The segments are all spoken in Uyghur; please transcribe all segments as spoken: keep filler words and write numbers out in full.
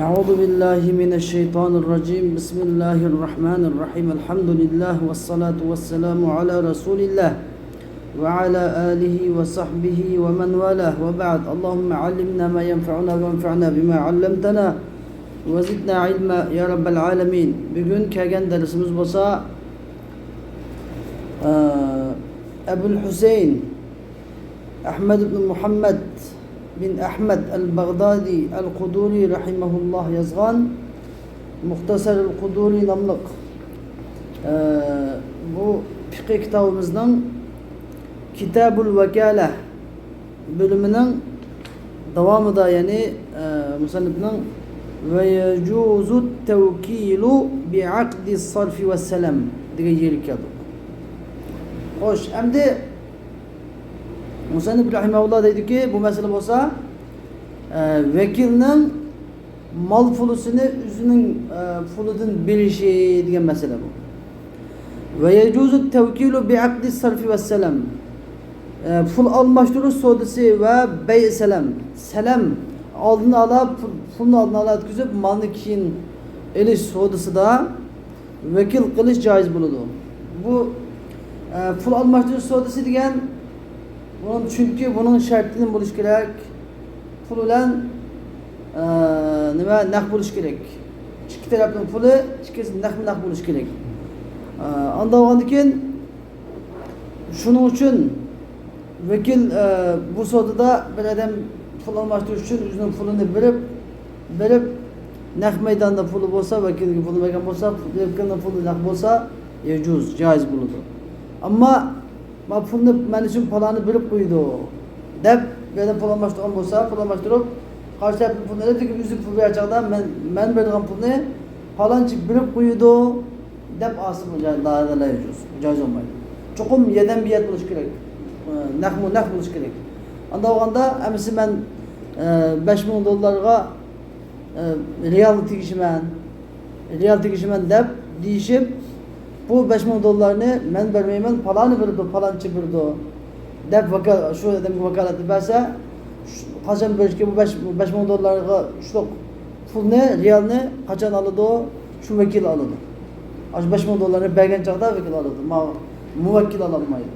أعوذ بالله من الشيطان الرجيم. بسم الله الرحمن الرحيم. الحمد لله والصلاة والسلام على رسول الله وعلى آله وصحبه ومن والاه، وبعد. اللهم علمنا ما ينفعنا وانفعنا بما علمتنا وزدنا علما يا رب العالمين. بۈگۈن كەلگەن دەرسىمىز بولسا، ئە، ئەبۇل ھۈسەيىن ئەھمەد ئىبن مۇھەممەد بىن ئەھمەد ئەل بەغدادى ئەل قۇدۇرى رەھىمەھۇللاھ يازغان مۇختەسەر ئەل قۇدۇرى ناملىق، ئە، بۇ پىقھى كىتابىمىزنىڭ كىتابۇل ۋەكالە بۆلۈمىنىڭ داۋامىدا، يەنى، ئە، مۇسەننىپنىڭ «ويجوز التوكيل بعقد الصرف والسلم» دېگەن يېرىگە كەلدۇق. خوش، ئەمدى مۇسەننىپ رەھىمەھۇللاھ دەيدۇكى، بۇ مەسىلە بولسا، ئە، ۋەكىلنىڭ مال پۇلىسىنى ئۆزىنىڭ، ئە، پۇلىدىن بېرىشى دېگەن مەسىلە بۇ. «ويجوز التوكيل بعقد الصرف والسلم». ئە، پۇل ئالماشتۇرۇش سودىسى ۋە بەيئ سەلەم. سەلەم، ئالدىن ئالا پۇل، پۇلنى ئالدىن ئالا ئۆتكۈزۈپ، مالنى كېيىن ئېلىش سودىسىدا ۋەكىل قىلىش جايىز بولىدۇ. بۇ، ئە، پۇل ئالماشتۇرۇش سودىسى دېگەن، بۇنىڭ، چۈنكى بۇنىڭ شەرتى نېمە بولۇشى كېرەك؟ پۇل بىلەن، ئە، نېمە، نەق بولۇشى كېرەك. ئىككى تەرەپنىڭ پۇلى ئىككىسى نەقمۇ نەق بولۇشى كېرەك. ئە، ئانداق بولغاندىن كېيىن، شۇنىڭ ئۈچۈن ۋەكىل، ئە، بۇ سودىدا بىر ئادەم پۇل ئالماشتۇرۇش ئۈچۈن ئۆزىنىڭ پۇلىنى بېرىپ، بېرىپ، نەق مەيداندا پۇلى بولسا، ۋەكىلگە پۇلىنى بەرگەن بولسا، ۋەكىلنىڭ پۇلى نەق بولسا، يەجۇز، جايىز بولىدۇ. ئەمما، «ما پۇلنى مەن ئۈچۈن پالانى بېرىپ قويىدۇ» دەپ، بىر ئادەم پۇل ئالماشتۇرغان بولسا، پۇل ئالماشتۇرۇپ، قارشى تەرەپتىن پۇلنى ئېلىپ، لېكىن ئۆزى پۇل بېرەر چاغدا، «مەن، مەن بېرىدىغان پۇلنى پالانچى بېرىپ قويىدۇ» دەپ ئالسا، بۇ جاي-، لا، لا، لا يەجۇز، جايىز بولمايدۇ. چوقۇم يەدەن بىيەد بولۇشى كېرەك. ئە، نەقمۇ نەق بولۇشى كېرەك. ئانداق بولغاندا، ئەمىسە مەن، ئە، بەش مىڭ دوللارغا، ئە، رېئال تېگىشىمەن، رېئال تېگىشىمەن دەپ دېيىشىپ، بۇ بەش مىڭ دوللارنى مەن بەرمەيمەن، پالانى بېرىدۇ، پالانچى بېرىدۇ دەپ ۋاكا-، شۇ ئادەمگە ۋاكالەتنى بەرسە، شۇ، قاچان بېرىشكە، بۇ بەش، بەش مىڭ دوللارغا ئۇچلۇق پۇلنى، رېئالنى قاچان ئالىدۇ؟ شۇ ۋەكىل ئالىدۇ. ئاشۇ بەش مىڭ دوللارنى بەرگەن چاغدا ۋەكىل ئالىدۇ. ماۋۇ مۇۋەككىل ئالالمايدۇ.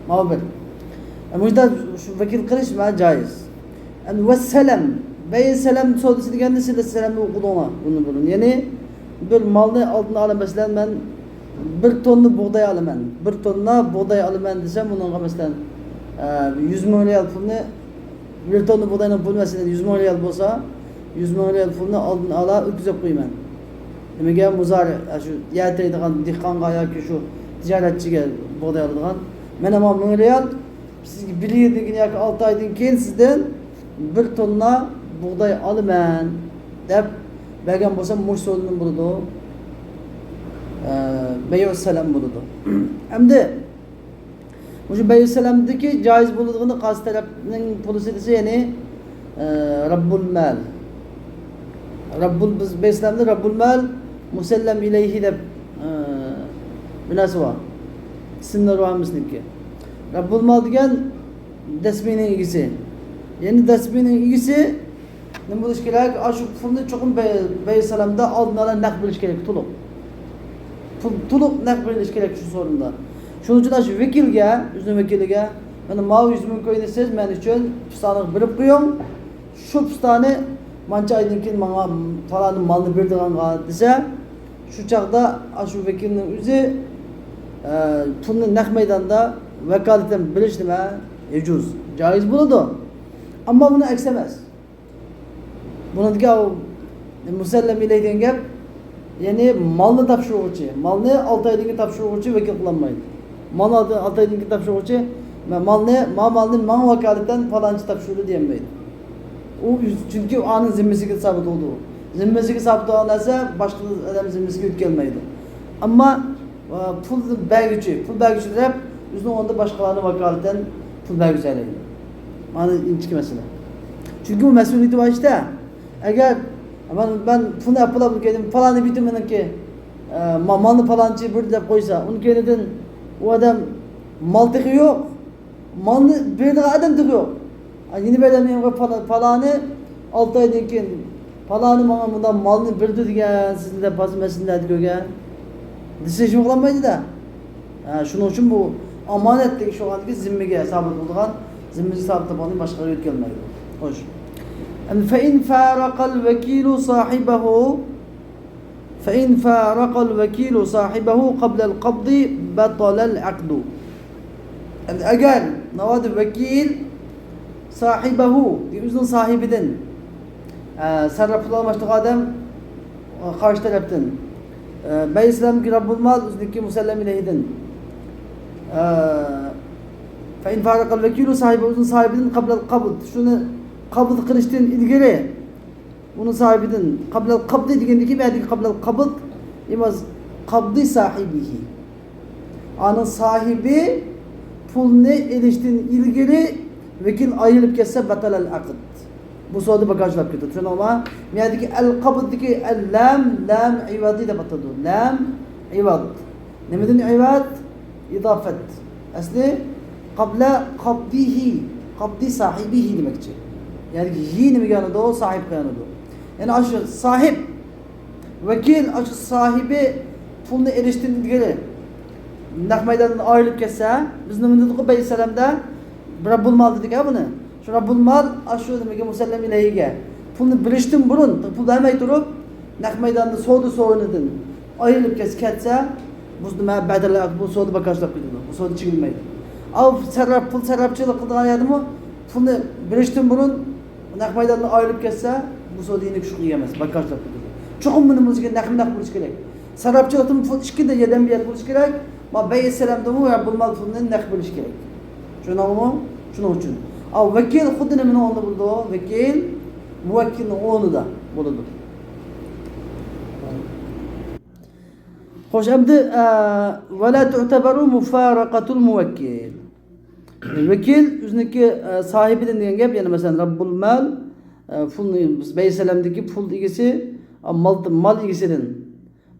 ماۋۇ بىر. ئە، مۇشۇنداق شۇ ۋەكىل قىلىش مانا جايىز. ئەمدى ۋەسسەلەم. بەيئ سەلەم سودىسى دېگەندە سىلەر سەلەمنى ئوقۇدۇڭلار بۇنى بۇرۇن. يەنى بىر مالنى ئالدىن ئالا، مەسىلەن، مەن بىر توننا بۇغداي ئالىمەن، بىر توننا بۇغداي ئالىمەن دېسەم، ئۇنىڭغا، مەسىلەن، ئە، يۈز مىڭ رېئال پۇلنى، بىر توننا بۇغداينىڭ پۇلى، مەسىلەن، يۈز مىڭ رېئال بولسا، يۈز مىڭ رېئال پۇلنى ئالدىن ئالا ئۆتكۈزۈپ قويىمەن. نېمىگە؟ مۇزارى، ئە، شۇ يەر تېرىيدىغان دېھقانغا ياكى شۇ تىجارەتچىگە، بۇغداي ئالىدىغان. مەن ئەمما مىڭ رېئال سىزگە بىر يىلدىن كېيىن ياكى ئالتە ئايدىن كېيىن سىزدىن بىر توننا بۇغداي ئالىمەن دەپ بەرگەن بولسام، مۇشۇ سودىدىن بولىدۇ. ئە، بەيئۇ سەلەم بولىدۇ. ئەمدى مۇشۇ بەيئۇ سەلەمدىكى جايىز بولىدىغىنى قايسى تەرەپنىڭ پۇلىسى دېسە، يەنى، ئە، رەببۇل مال. رەببۇل، بىز بەيئۇ سەلەمدە رەببۇل مال، مۇسەللەم ئىلەيھى دەپ، ئە، بىر نەرسە بار. ئىسىملىرى بار ھەممىسىنىڭكى. رەببۇل مال دېگەن دەسمىنىڭ ئىگىسى. يەنى دەسمىنىڭ ئىگىسى نېمە بولۇشى كېرەك؟ ئاشۇ پۇلنى چوقۇم بەي-، بەيئۇ سەلەمدە ئالدىن ئالا نەق بېرىشى كېرەك، تولۇق. پۇل تولۇق نەق بېرىلىشى كېرەك شۇ سورۇندا. شۇنىڭ ئۈچۈن ئاشۇ ۋەكىلگە، ئۆزىنىڭ ۋەكىلىگە، مانا، ماۋۇ يۈز مىڭ كوينى سىز مەن ئۈچۈن پۇستانىغا بېرىپ قويۇڭ، شۇ پۇستانى مانچە ئايدىن كېيىن ماڭا پالانى مالنى بېرىدىغانغا دېسە، شۇ چاغدا ئاشۇ ۋەكىلنىڭ ئۆزى، ئە، پۇلنى نەق مەيداندا ۋاكالىتەن بېرىش نېمە؟ يەجۇز، جايىز بولىدۇ. ئەمما بۇنىڭ ئەكسى ئەمەس. بۇنىڭدىكى ئاۋۇ مۇسەللەم ئىلەيھ دېگەن گەپ، يەنى مالنى تاپشۇرغۇچى، مالنى ئالتە ئايدىن كېيىن تاپشۇرغۇچى ۋەكىل قىلالمايدۇ. مالنى ئالتە، ئالتە ئايدىن كېيىن تاپشۇرغۇچى، مە-، مالنى، ما مالنى ماڭا ۋاكالىتەن پالانچى تاپشۇردى دېيەلمەيدۇ. ئۇ ئۆز-، چۈنكى ئۇ ئانىڭ زىممىسىگە سابىت بولىدۇ. زىممىسىگە سابىت بولغان نەرسە باشقا ئادەم زىممىسىگە ئۆتكەلمەيدۇ. ئەمما، ئە، پۇل بەرگۈچى، پۇل بەرگۈچى تەرەپ ئۆزىنىڭ ئورنىدا باشقىلارنى ۋاكالىتەن پۇل بەرگۈزەر ئىدى. مانا ئىنچىكە مەسىلە. چۈنكى بۇ مەسئۇلىيىتى بار ئىشتا. ئەگەر مەن، مەن پۇلنى ئەپ بولۇپ كەلدىم، پالانى بىتى مېنىڭكى، ئە، ما-، مالنى پالانچى بىر دەپ قويسا، ئۇنىڭ كەينىدىن ئۇ ئادەم مال تېخى يوق، مالنى بېرىدىغان ئادەم تېخى يوق. ئا، يەنە بىر ئادەم مېنىڭ پالا-، پالانى ئالتە ئايدىن كېيىن پالانى ماڭا مۇنداق مالنى بېرىدۇ دېگەن، سىزنى دەپ بازار مەسىلىلەردە كۆرگەن دېسە، ھېچنېمە قىلالمايدۇ-دە. ھە، شۇنىڭ ئۈچۈن بۇ ئامانەتلىك ئىش بولغاندىكىن زىممىگە سابىت بولىدىغان، زىممىگە سابىت بولغاندىن باشقىغا يۆتكەلمەيدۇ. خوش. ئەمدى فَإِنْ فَارَقَ الْوَكِيلُ صَاحِبَهُ، فَإِنْ فَارَقَ الْوَكِيلُ صَاحِبَهُ قَبْلَ الْقَبْضِ بَطَلَ الْعَقْدُ. ئەمدى ئەگەر ناۋادا ۋەكىل ساھىبەھۇ، ئۆزىنىڭ ساھىبىدىن، ئە، سەرراپ پۇل ئالماشتۇرغان ئادەم، ئە، قارشى تەرەپتىن، ئە، بەيئە سەلەمدىكى رەببۇل مال، ئۆزىنىڭكى مۇسەللەم ئىلەيھىدىن، ئە، فَإِنْ فَارَقَ الْوَكِيلُ صَاحِبَهُ، ئۆزىنىڭ ساھىبىدىن قەبلەل قەبض، شۇنى قەبىز قىلىشتىن ئىلگىرى، ئۇنىڭ ساھىبىدىن قەبلەل قەبضى دېگەندىكى، بۇ يەردىكى قەبلەل قەبض ئەمەس، قەبضى ساھىبىھى. ئانىڭ ساھىبى پۇلنى ئېلىشتىن ئىلگىرى ۋەكىل ئايرىلىپ كەتسە، بەتەلەل ئەقد. بۇ سودا بىكارچىلاپ كېتىدۇ. چۈشەندىڭلارمۇ؟ بۇ يەردىكى ئەل قەبدىكى ئەل لام، لام ئىۋادى دەپ ئاتىلىدۇ. لام ئىۋاد. نېمىدىن ئىۋاد؟ ئىزافەت. ئەسلى قەبلە قەبدىھى، قەبدى ساھىبىھى دېمەكچى. يەنى ھى نېمىگە يانىدۇ؟ ساھىبقا يانىدۇ. يەنى ئاشۇ ساھىب، ۋەكىل ئاشۇ ساھىبى پۇلنى ئېلىشتىن ئىلگىرى نەق مەيداندىن ئايرىلىپ كەتسە، بىز نېمە دېدۇققۇ بەيئە سەلەمدە؟ رەببۇل مال دېدۇق ھە بۇنى. شۇ رەببۇل مال ئاشۇ نېمىگە مۇسەللەم ئىلەيھىگە پۇلنى بېرىشتىن بۇرۇن، پۇل بەرمەي تۇرۇپ، نەق مەيداندا سودا سورۇنىدىن ئايرىلىپ كەتسە، كەتسە، بۇ نېمە بەدەل، بۇ سودا بىكارچىلاپ كېتىدۇ. بۇ سودا چىكلىمەيدۇ. ئاۋۇ سەرراپ، پۇل سەرراپچىلىق قىلىدىغان يەردىمۇ پۇلنى بېرىشتىن بۇرۇن نەق مەيداندىن ئايرىلىپ كەتسە، بۇ سودا يەنە كۈچلۈك ئەمەس، بىكارچىلاپ كېتىدۇ. چوقۇم بۇنى بولۇشى كېرەك، نەقمۇ نەق بولۇشى كېرەك. سەرراپچىلىقتىن پۇل ئىككىدە يەردىن بىر يەردە بولۇشى كېرەك. ما بەيئە سەلەمدىمۇ يا بۇ مال پۇلنى نەق بېرىشى كېرەك. چۈشەندىڭلارمۇ؟ شۇنىڭ ئۈچۈن. ئا، ۋەكىل خۇددى نېمىنىڭ ئورنىدا بولىدۇ؟ ۋەكىل مۇۋەككىلنىڭ ئورنىدا بولىدۇ. خوش، ئەمدى، ئە، وَلَا تُعْتَبَرُ مُفَارَقَةُ الْمُوَكِّلِ. ۋەكىل ئۆزىنىڭكى، ئە، ساھىبىدىن دېگەن گەپ، يەنى مەسىلەن، رەببۇل مال، ئە، پۇلنى، بەيئە سەلەمدىكى پۇل ئىگىسى، ئە، مال، مال ئىگىسىدىن.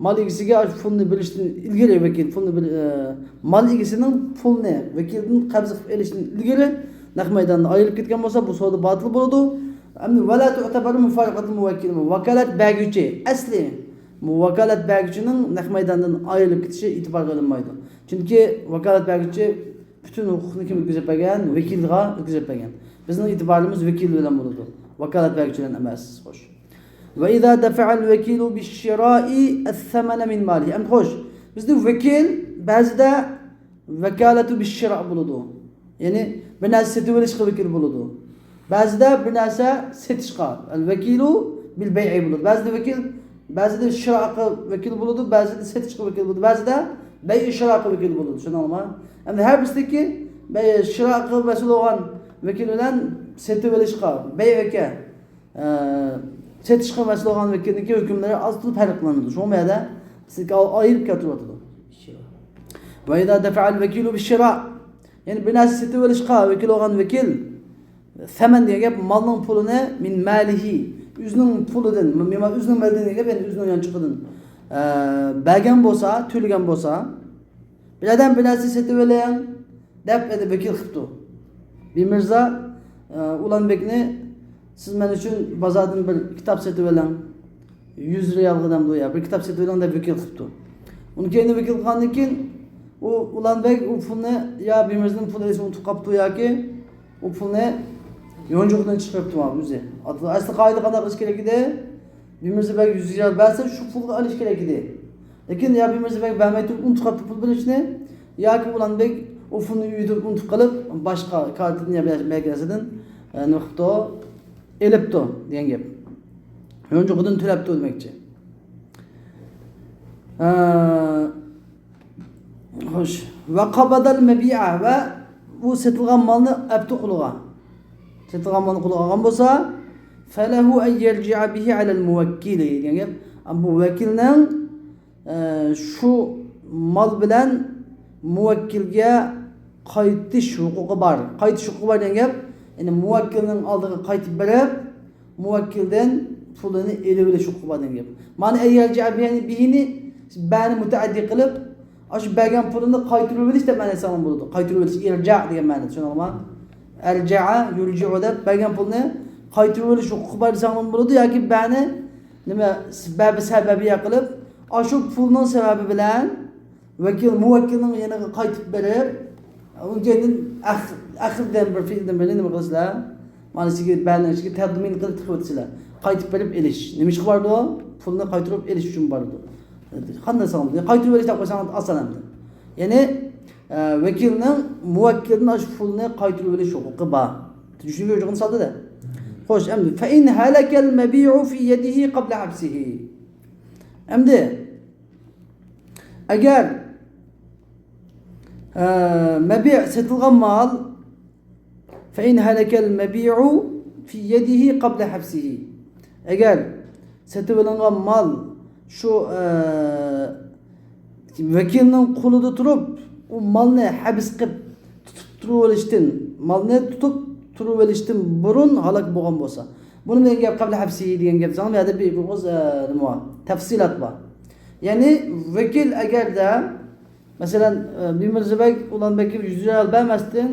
مال ئىگىسىگە ئاشۇ پۇلنى بېرىشتىن ئىلگىرى ۋەكىل پۇلنى بېر-، ئە، مال ئىگىسىنىڭ پۇلنى ۋەكىلدىن قەبز قىلىپ ئېلىشتىن ئىلگىرى نەق مەيداندا ئايرىلىپ كەتكەن بولسا، بۇ سودا باتىل بولىدۇ. ئەمدى وَلَا تُعْتَبَرُ مُفَارَقَةُ الْمُوَكِّلِ. ۋاكالەت بەرگۈچى، ئەسلى بۇ ۋاكالەت بەرگۈچىنىڭ نەق مەيداندىن ئايرىلىپ كېتىشى ئېتىبارغا ئېلىنمايدۇ. چۈنكى ۋاكالەت بەرگۈچى پۈتۈن ھوقۇقنى كىمگە ئۆتكۈزۈپ بەرگەن؟ ۋەكىلغا ئۆتكۈزۈپ بەرگەن. بىزنىڭ ئېتىبارىمىز ۋەكىل بىلەن بولىدۇ، ۋاكالەت بەرگۈچى بىلەن ئەمەس. خوش. وَإِذَا دَفَعَ الْوَكِيلُ بِالشِّرَاءِ الثَّمَنَ مِنْ مَالِهِ. ئەمدى خوش، بىزدە ۋەكىل بەزىدە ۋەكالەتۇ بىششىرا بولىدۇ. يەنى بىر نەرسە سېتىۋېلىشقا ۋەكىل بولىدۇ. بەزىدە بىر نەرسە سېتىشقا، ئەل ۋەكىلۇ بىل بەيئى بولىدۇ. بەزىدە ۋەكىل، بەزىدە شىراغا ۋەكىل بولىدۇ، بەزىدە سېتىشقا ۋەكىل بولىدۇ، بەزىدە بەيئى شىراغا ۋەكىل بولىدۇ. چۈشەندىڭلارمۇ؟ ئەمدى ھەر بىرسىدىكى بەي-، شىراغا مەسئۇل بولغان ۋەكىل بىلەن سېتىۋېلىشقا، بەيئەگە، ئە، سېتىشقا مەسئۇل بولغان ۋەكىلنىڭكى ھۆكۈملىرى ئاز تولا پەرقلىنىدۇ. شۇڭا بۇ يەردە بىزنىڭكى ئايرىپ كەلتۈرۈۋاتىدۇ. وَإِذَا دَفَعَ الْوَكِيلُ بِالشِّرَاءِ. يەنى بىر نەرسە سېتىۋېلىشقا ۋەكىل بولغان ۋەكىل، سەمەن دېگەن گەپ مالنىڭ پۇلىنى مىن مالىھى، ئۆزىنىڭ پۇلىدىن، مىن مال-، ئۆزىنىڭ مالىدىن دېگەن گەپ، يەنى ئۆزىنىڭ يانچۇقىدىن، ئە، بەرگەن بولسا، تۆلىگەن بولسا، بىر ئادەم بىر نەرسە سېتىۋېلىڭ دەپ، ئەدە ۋەكىل قىپتۇ. بىمىرزا، ئە، ئۇلانبېكنى، سىز مەن ئۈچۈن بازاردىن بىر كىتاب سېتىۋېلىڭ، يۈز رىيالغا دەمدۇ يا، بىر كىتاب سېتىۋېلىڭ دەپ ۋەكىل قىپتۇ. ئۇنى كەينى ۋەكىل قىلغاندىن كېيىن، ئۇ ئۇلانبېك ئۇ پۇلنى يا بىمىرزىنىڭ پۇلى ئېلىشنى ئۇنتۇپ قاپتۇ ياكى ئۇ پۇلنى يونچۇقىدىن چىقىرىپتۇ ئۆزى. ئەسلى قائىدە قانداق قىلىش كېرەك ئىدى؟ بىمىرزا بەگ يۈز رىيال بەرسە، شۇ پۇلغا ئېلىش كېرەك ئىدى. لېكىن يا بىمىرزا بەگ بەرمەي تۇرۇپ ئۇنتۇپ قاپتۇ پۇل بېرىشنى، ياكى ئۇلانبېك ئۇ پۇلنى ئۆيدە ئۇنتۇپ قېلىپ، باشقا كارتىدىن يا بەلكى نەرسىدىن، ئە، نېمە قىپتۇ، ئېلىپتۇ دېگەن گەپ. يونچۇقىدىن تۆلەپتۇ دېمەكچى. ئە، خوش. وَقَبَضَ الْمَبِيعَ، ۋە ئۇ سېتىلغان مالنى ئەپتۇ قولىغا. سېتىلغان مالنى قولىغا ئالغان بولسا، فَلَهُ أَنْ يَرْجِعَ بِهِ عَلَى الْمُوَكِّلِ دېگەن گەپ. بۇ ۋەكىلنىڭ، ئە، شۇ مال بىلەن مۇۋەككىلگە قايتىش ھوقۇقى بار. قايتىش ھوقۇقى بار دېگەن گەپ، يەنى مۇۋەككىلنىڭ ئالدىغا قايتىپ بېرىپ، مۇۋەككىلدىن پۇلىنى ئېلىۋېلىش ھوقۇقى بار دېگەن گەپ. مانا، ئەن يەرجىئە بىھىنى، بىھىنى بەنى مۇتەئەددى قىلىپ، ئاشۇ بەرگەن پۇلىنى قايتۇرۇۋېلىش دەپ مەنە ئېيتساڭلار بولىدۇ. قايتۇرۇۋېلىش، ئىرجا دېگەن مەنىدە، چۈشەندىڭلارمۇ؟ ئەرجەئە، يۇرجىئۇ دەپ بەرگەن پۇلنى قايتۇرۇۋېلىش ھوقۇقى بار دېسەڭلار بولىدۇ، ياكى بەنى نېمە، سەۋەبى، سەۋەبىيە قىلىپ، ئاشۇ پۇلنىڭ سەۋەبى بىلەن ۋەكىل، مۇۋەككىلنىڭ يېنىغا قايتىپ بېرىپ، ئۇنىڭ كەينىدىن ئەخ-، ئەخىر دېگەن بىر فېئىلدىن بىرنى نېمە قىلىسىلەر؟ مانا ئىچىگە، بەنىڭ ئىچىگە تەزمىن قىلىپ تىقىۋېتىسىلەر. قايتىپ بېرىپ ئېلىش. نېمە ئىشقا بارىدۇ؟ پۇلنى قايتۇرۇپ ئېلىش ئۈچۈن بارىدۇ. قانداق ساڭا؟ قايتۇرۇپ ئېلىش دەپ قويساڭ ئاسان ئەمدى. يەنى، ئە، ۋەكىلنىڭ مۇۋەككىلدىن ئاشۇ پۇلنى قايتۇرۇپ ئېلىش ھوقۇقى بار. چۈشىنىشكە يوغان سالدى-دە. خوش، ئەمدى، فَإِنْ هَلَكَ الْمَبِيعُ فِي يَدِهِ قَبْلَ حَبْسِهِ. ئەمدى، ئەگەر، ئە، مەبىئ، سېتىلغان مال، فَإِنْ هَلَكَ الْمَبِيعُ فِي يَدِهِ قَبْلَ حَبْسِهِ. ئەگەر سېتىۋېلىنغان مال شۇ، ئە، ۋەكىلنىڭ قولىدا تۇرۇپ، ئۇ مالنى ھەبس قىلىپ تۇتۇپ تۇرۇۋېلىشتىن، مالنى تۇتۇپ تۇرۇۋېلىشتىن بۇرۇن ھالاك بولغان بولسا. بۇنى دېگەن گەپ، قەبلە ھەبسىھى دېگەن گەپ، ساڭا بۇ يەردە بىر، بىر ئوغۇز، ئە، نېمە بار؟ تەپسىلات بار. يەنى ۋەكىل ئەگەردە، مەسىلەن، ئە، بىمىرزا بەگ ئۇلان بەگكە يۈز رىيال بەرمەستىن،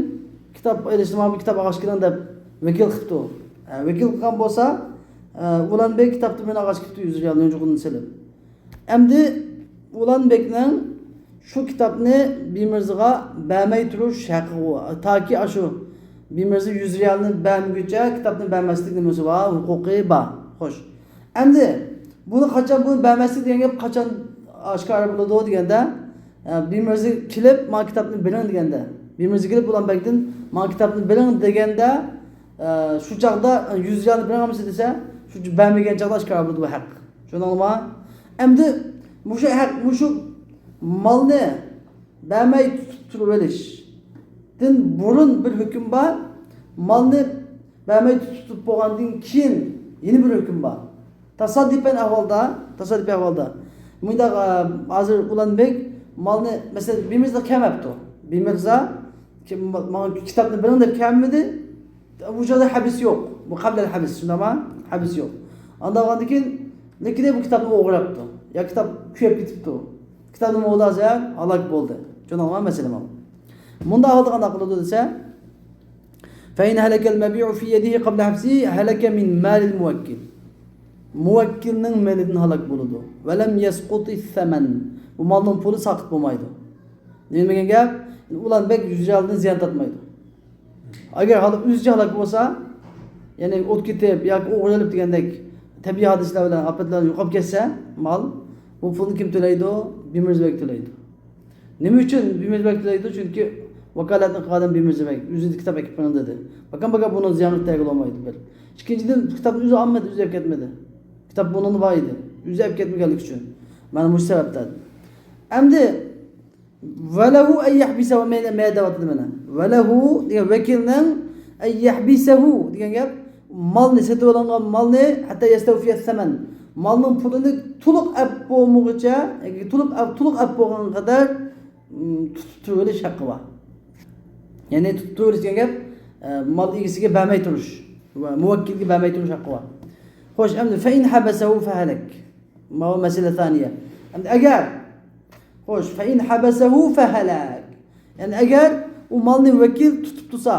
كىتاب ئېلىشنى، مانا بۇ كىتاب ئالغاچ كېلىڭ دەپ ۋەكىل قىپتۇ. ئە، ۋەكىل قىلغان بولسا، ئە، ئۇلان بەگ كىتابتىن بىرنى ئالغاچ كېپتۇ، يۈز رىيالنى يوقىدىن سېلىپ. ئەمدى ئۇلان بەگنىڭ شۇ كىتابنى بىمىرزىغا بەرمەي تۇرۇش ھەققى، تاكى ئاشۇ بىمىرزا يۈز رىيالنى بەرمىگۈچە كىتابنى بەرمەسلىك نېمىسى بار، ھوقۇقى بار. خوش. ئەمدى بۇنى قاچان، بۇنى بەرمەسلىك دېگەن گەپ قاچان ئاشكارا بولىدۇ دېگەندە، ئە، بىمىرزا كېلىپ، ماڭا كىتابنى بېرىڭ دېگەندە، بىمىرزا كېلىپ ئۇلان بەگدىن ماڭا كىتابنى بېرىڭ دېگەندە، ئە، شۇ چاغدا، ئە، يۈز رىيالنى بېرىڭ ئەمىسە دېسە، شۇ بەرمىگەن چاغدا ئاشكارا بولىدۇ بۇ ھەق. چۈشەندىڭلارمۇ؟ ئەمدى مۇشۇ ھەق، مۇشۇ مالنى بەرمەي تۇتۇپ تۇرۇۋېلىشتىن بۇرۇن بىر ھۆكۈم بار، مالنى بەرمەي تۇتۇپ بولغاندىن كېيىن يەنە بىر ھۆكۈم بار. تاسادىپەن ئەھۋالدا، تاسادىپىي ئەھۋالدا. مۇنداق، ئە، ھازىر ئۇلان بەگ مالنى، مەسىلەن، بىمىرزا كەلمەپتۇ. بىمىرزا، كىم، ماڭا كىتابنى بېرىڭ دەپ كەلمىدى. بۇ چاغدا ھەبس يوق. بۇ قەبلەل ھەبس، شۇنداقمۇ؟ ھەبس يوق. ئاندىن بولغاندىن كېيىن، لېكىن بۇ كىتابنى ئوغرىلاپتۇ. يا كىتاب كۆيۈپ كېتىپتۇ. كىتابنى مولازە ھالاك بولدى. چۈشەندىڭلارمۇ مەسىلە مانا؟ مۇنداق ھالدا قانداق قىلىدۇ دېسە، فَإِنْ هَلَكَ الْمَبِيعُ فِي يَدِهِ قَبْلَ حَبْسِهِ هَلَكَ مِنْ مَالِ الْمُوَكِّلِ. مۇۋەككىلنىڭ مېلىدىن ھالاك بولىدۇ. وَلَمْ يَسْقُطِ الثَّمَنُ. بۇ مالنىڭ پۇلى ساقىت بولمايدۇ. نېمە دېگەن گەپ؟ ئۇلان بەگ يۈز رىيالدىن زىيان تارتمايدۇ. ئەگەر ھالا ئۆزىچە ھالاك بولسا، يەنى ئوت كېتىپ ياكى ئوغرىلىنىپ دېگەندەك تەبىئىي ھادىسىلەر بىلەن، ئاپەتلەر يوقاپ كەتسە مال، بۇ پۇلنى كىم تۆلەيدۇ؟ بىمىرزا بەگ تۆلەيدۇ. نېمە ئۈچۈن بىمىرزا بەگ تۆلەيدۇ؟ چۈنكى ۋاكالەتنى قىلغان ئادەم بىمىرزا بەگ، ئۆزى كىتاب ئەكىپ بېرىڭ دېدى. باكام، باكام، بۇنىڭ زىيانى تەگىلى بولمايدۇ بىر. ئىككىنچىدىن، بۇ كىتابنى ئۆزى ئالمىدى، ئۆزى ئەپ كەتمىدى. كىتاب بۇنىڭدا بار ئىدى. ئۆزى ئەپ كەتمىگەنلىكى ئۈچۈن. مانا مۇشۇ سەۋەبتىن. ئەمدى، وَلَهُ أَنْ يَحْبِسَهُ، مەيلى، مەيلى دەۋاتىدۇ مانا. وَلَهُ دېگەن ۋەكىلنىڭ، أَنْ يَحْبِسَهُ دېگەن گەپ، مالنى، سېتىۋالغان مالنى، حَتَّى يَسْتَوْفِيَ الثَّمَنَ، مالنىڭ پۇلىنى تولۇق ئەپ بولمىغۇچە، ياكى تولۇق ئەپ، تولۇق ئەپ بولغان قەدەر، م، تۇتۇپ تۇرۇۋېلىش ھەققى بار. يەنى تۇتۇپ تۇرۇۋېلىش دېگەن گەپ، ئە، مال ئىگىسىگە بەرمەي تۇرۇش ۋە مۇۋەككىلگە بەرمەي تۇرۇش ھەققى بار. خوش، ئەمدى فَإِنْ حَبَسَهُ فَهَلَكَ. ماۋۇ مەسىلە سانىيە. ئەمدى ئەگەر، خوش، فَإِنْ حَبَسَهُ فَهَلَكَ. يەنى ئەگەر ئۇ مالنى ۋەكىل تۇتۇپ تۇرسا،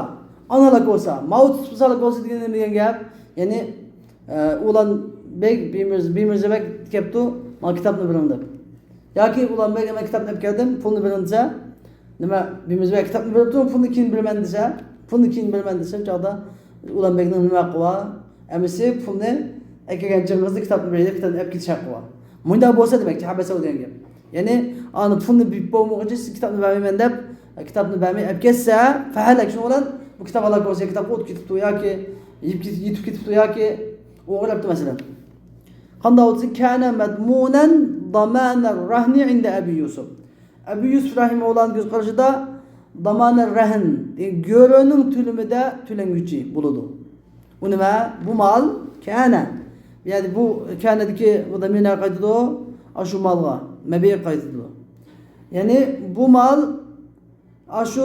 ئانا ھالاك بولسا، ماۋۇ تۇتۇپ تۇرسا ھالاك بولسا دېگەن نېمە دېگەن گەپ؟ يەنى، ئە، ئۇلان بەگ، بىمىرزا، بىمىرزا بەگ كەپتۇ، ماڭا كىتابنى بېرىڭ دەپ. ياكى ئۇلان بەگ، مەن كىتابنى ئەپ كەلدىم، پۇلنى بېرىڭ دېسە، نېمە، بىمىرزا بەگ كىتابنى بېرىپتۇ، پۇلنى كېيىن بېرىمەن دېسە، پۇلنى كېيىن بېرىمەن دېسە، ئۇ چاغدا ئۇلان بەگنىڭ نېمە ھەققى بار؟ ئەمىسە پۇلنى ئەكەلگەن چېغىڭىزدا كىتابنى بېرىپ، كىتابنى ئەپ كېتىش ھەققى بار. مۇنداق بولسا دېمەكچى، ھەبەسەۋ دېگەن گەپ. يەنى، ئانا پۇلنى بېرىپ بولمىغۇچە سىز كىتابنى بەرمەيمەن دەپ، كىتابنى بەرمەي ئەپ كەتسە، فەھەلەك، شۇنىڭ بىلەن بۇ كىتاب ھالاك بولسا، كىتاب ئوت كېتىپتۇ ياكى يىپ كېت-، يىتىپ كېتىپتۇ ياكى ئوغرىلاپتۇ، مەسىلەن. قانداق بولسا، كان مضمونا ضمان الرهن عند أبي يوسف. ئەبۇ يۈسۈپ رەھىمەھۇللاھنىڭ كۆز قارىشىدا دامانە رەھن، يەنى گۆرۆنىڭ تۆلىمىدە تۆلەنگۈچى بولىدۇ. ئۇ نېمە؟ بۇ مال كانە. يەنى بۇ كانەدىكى بۇ دامىر نەگە قايتىدۇ؟ ئاشۇ مالغا، مەبىئگە قايتىدۇ. يەنى بۇ مال ئاشۇ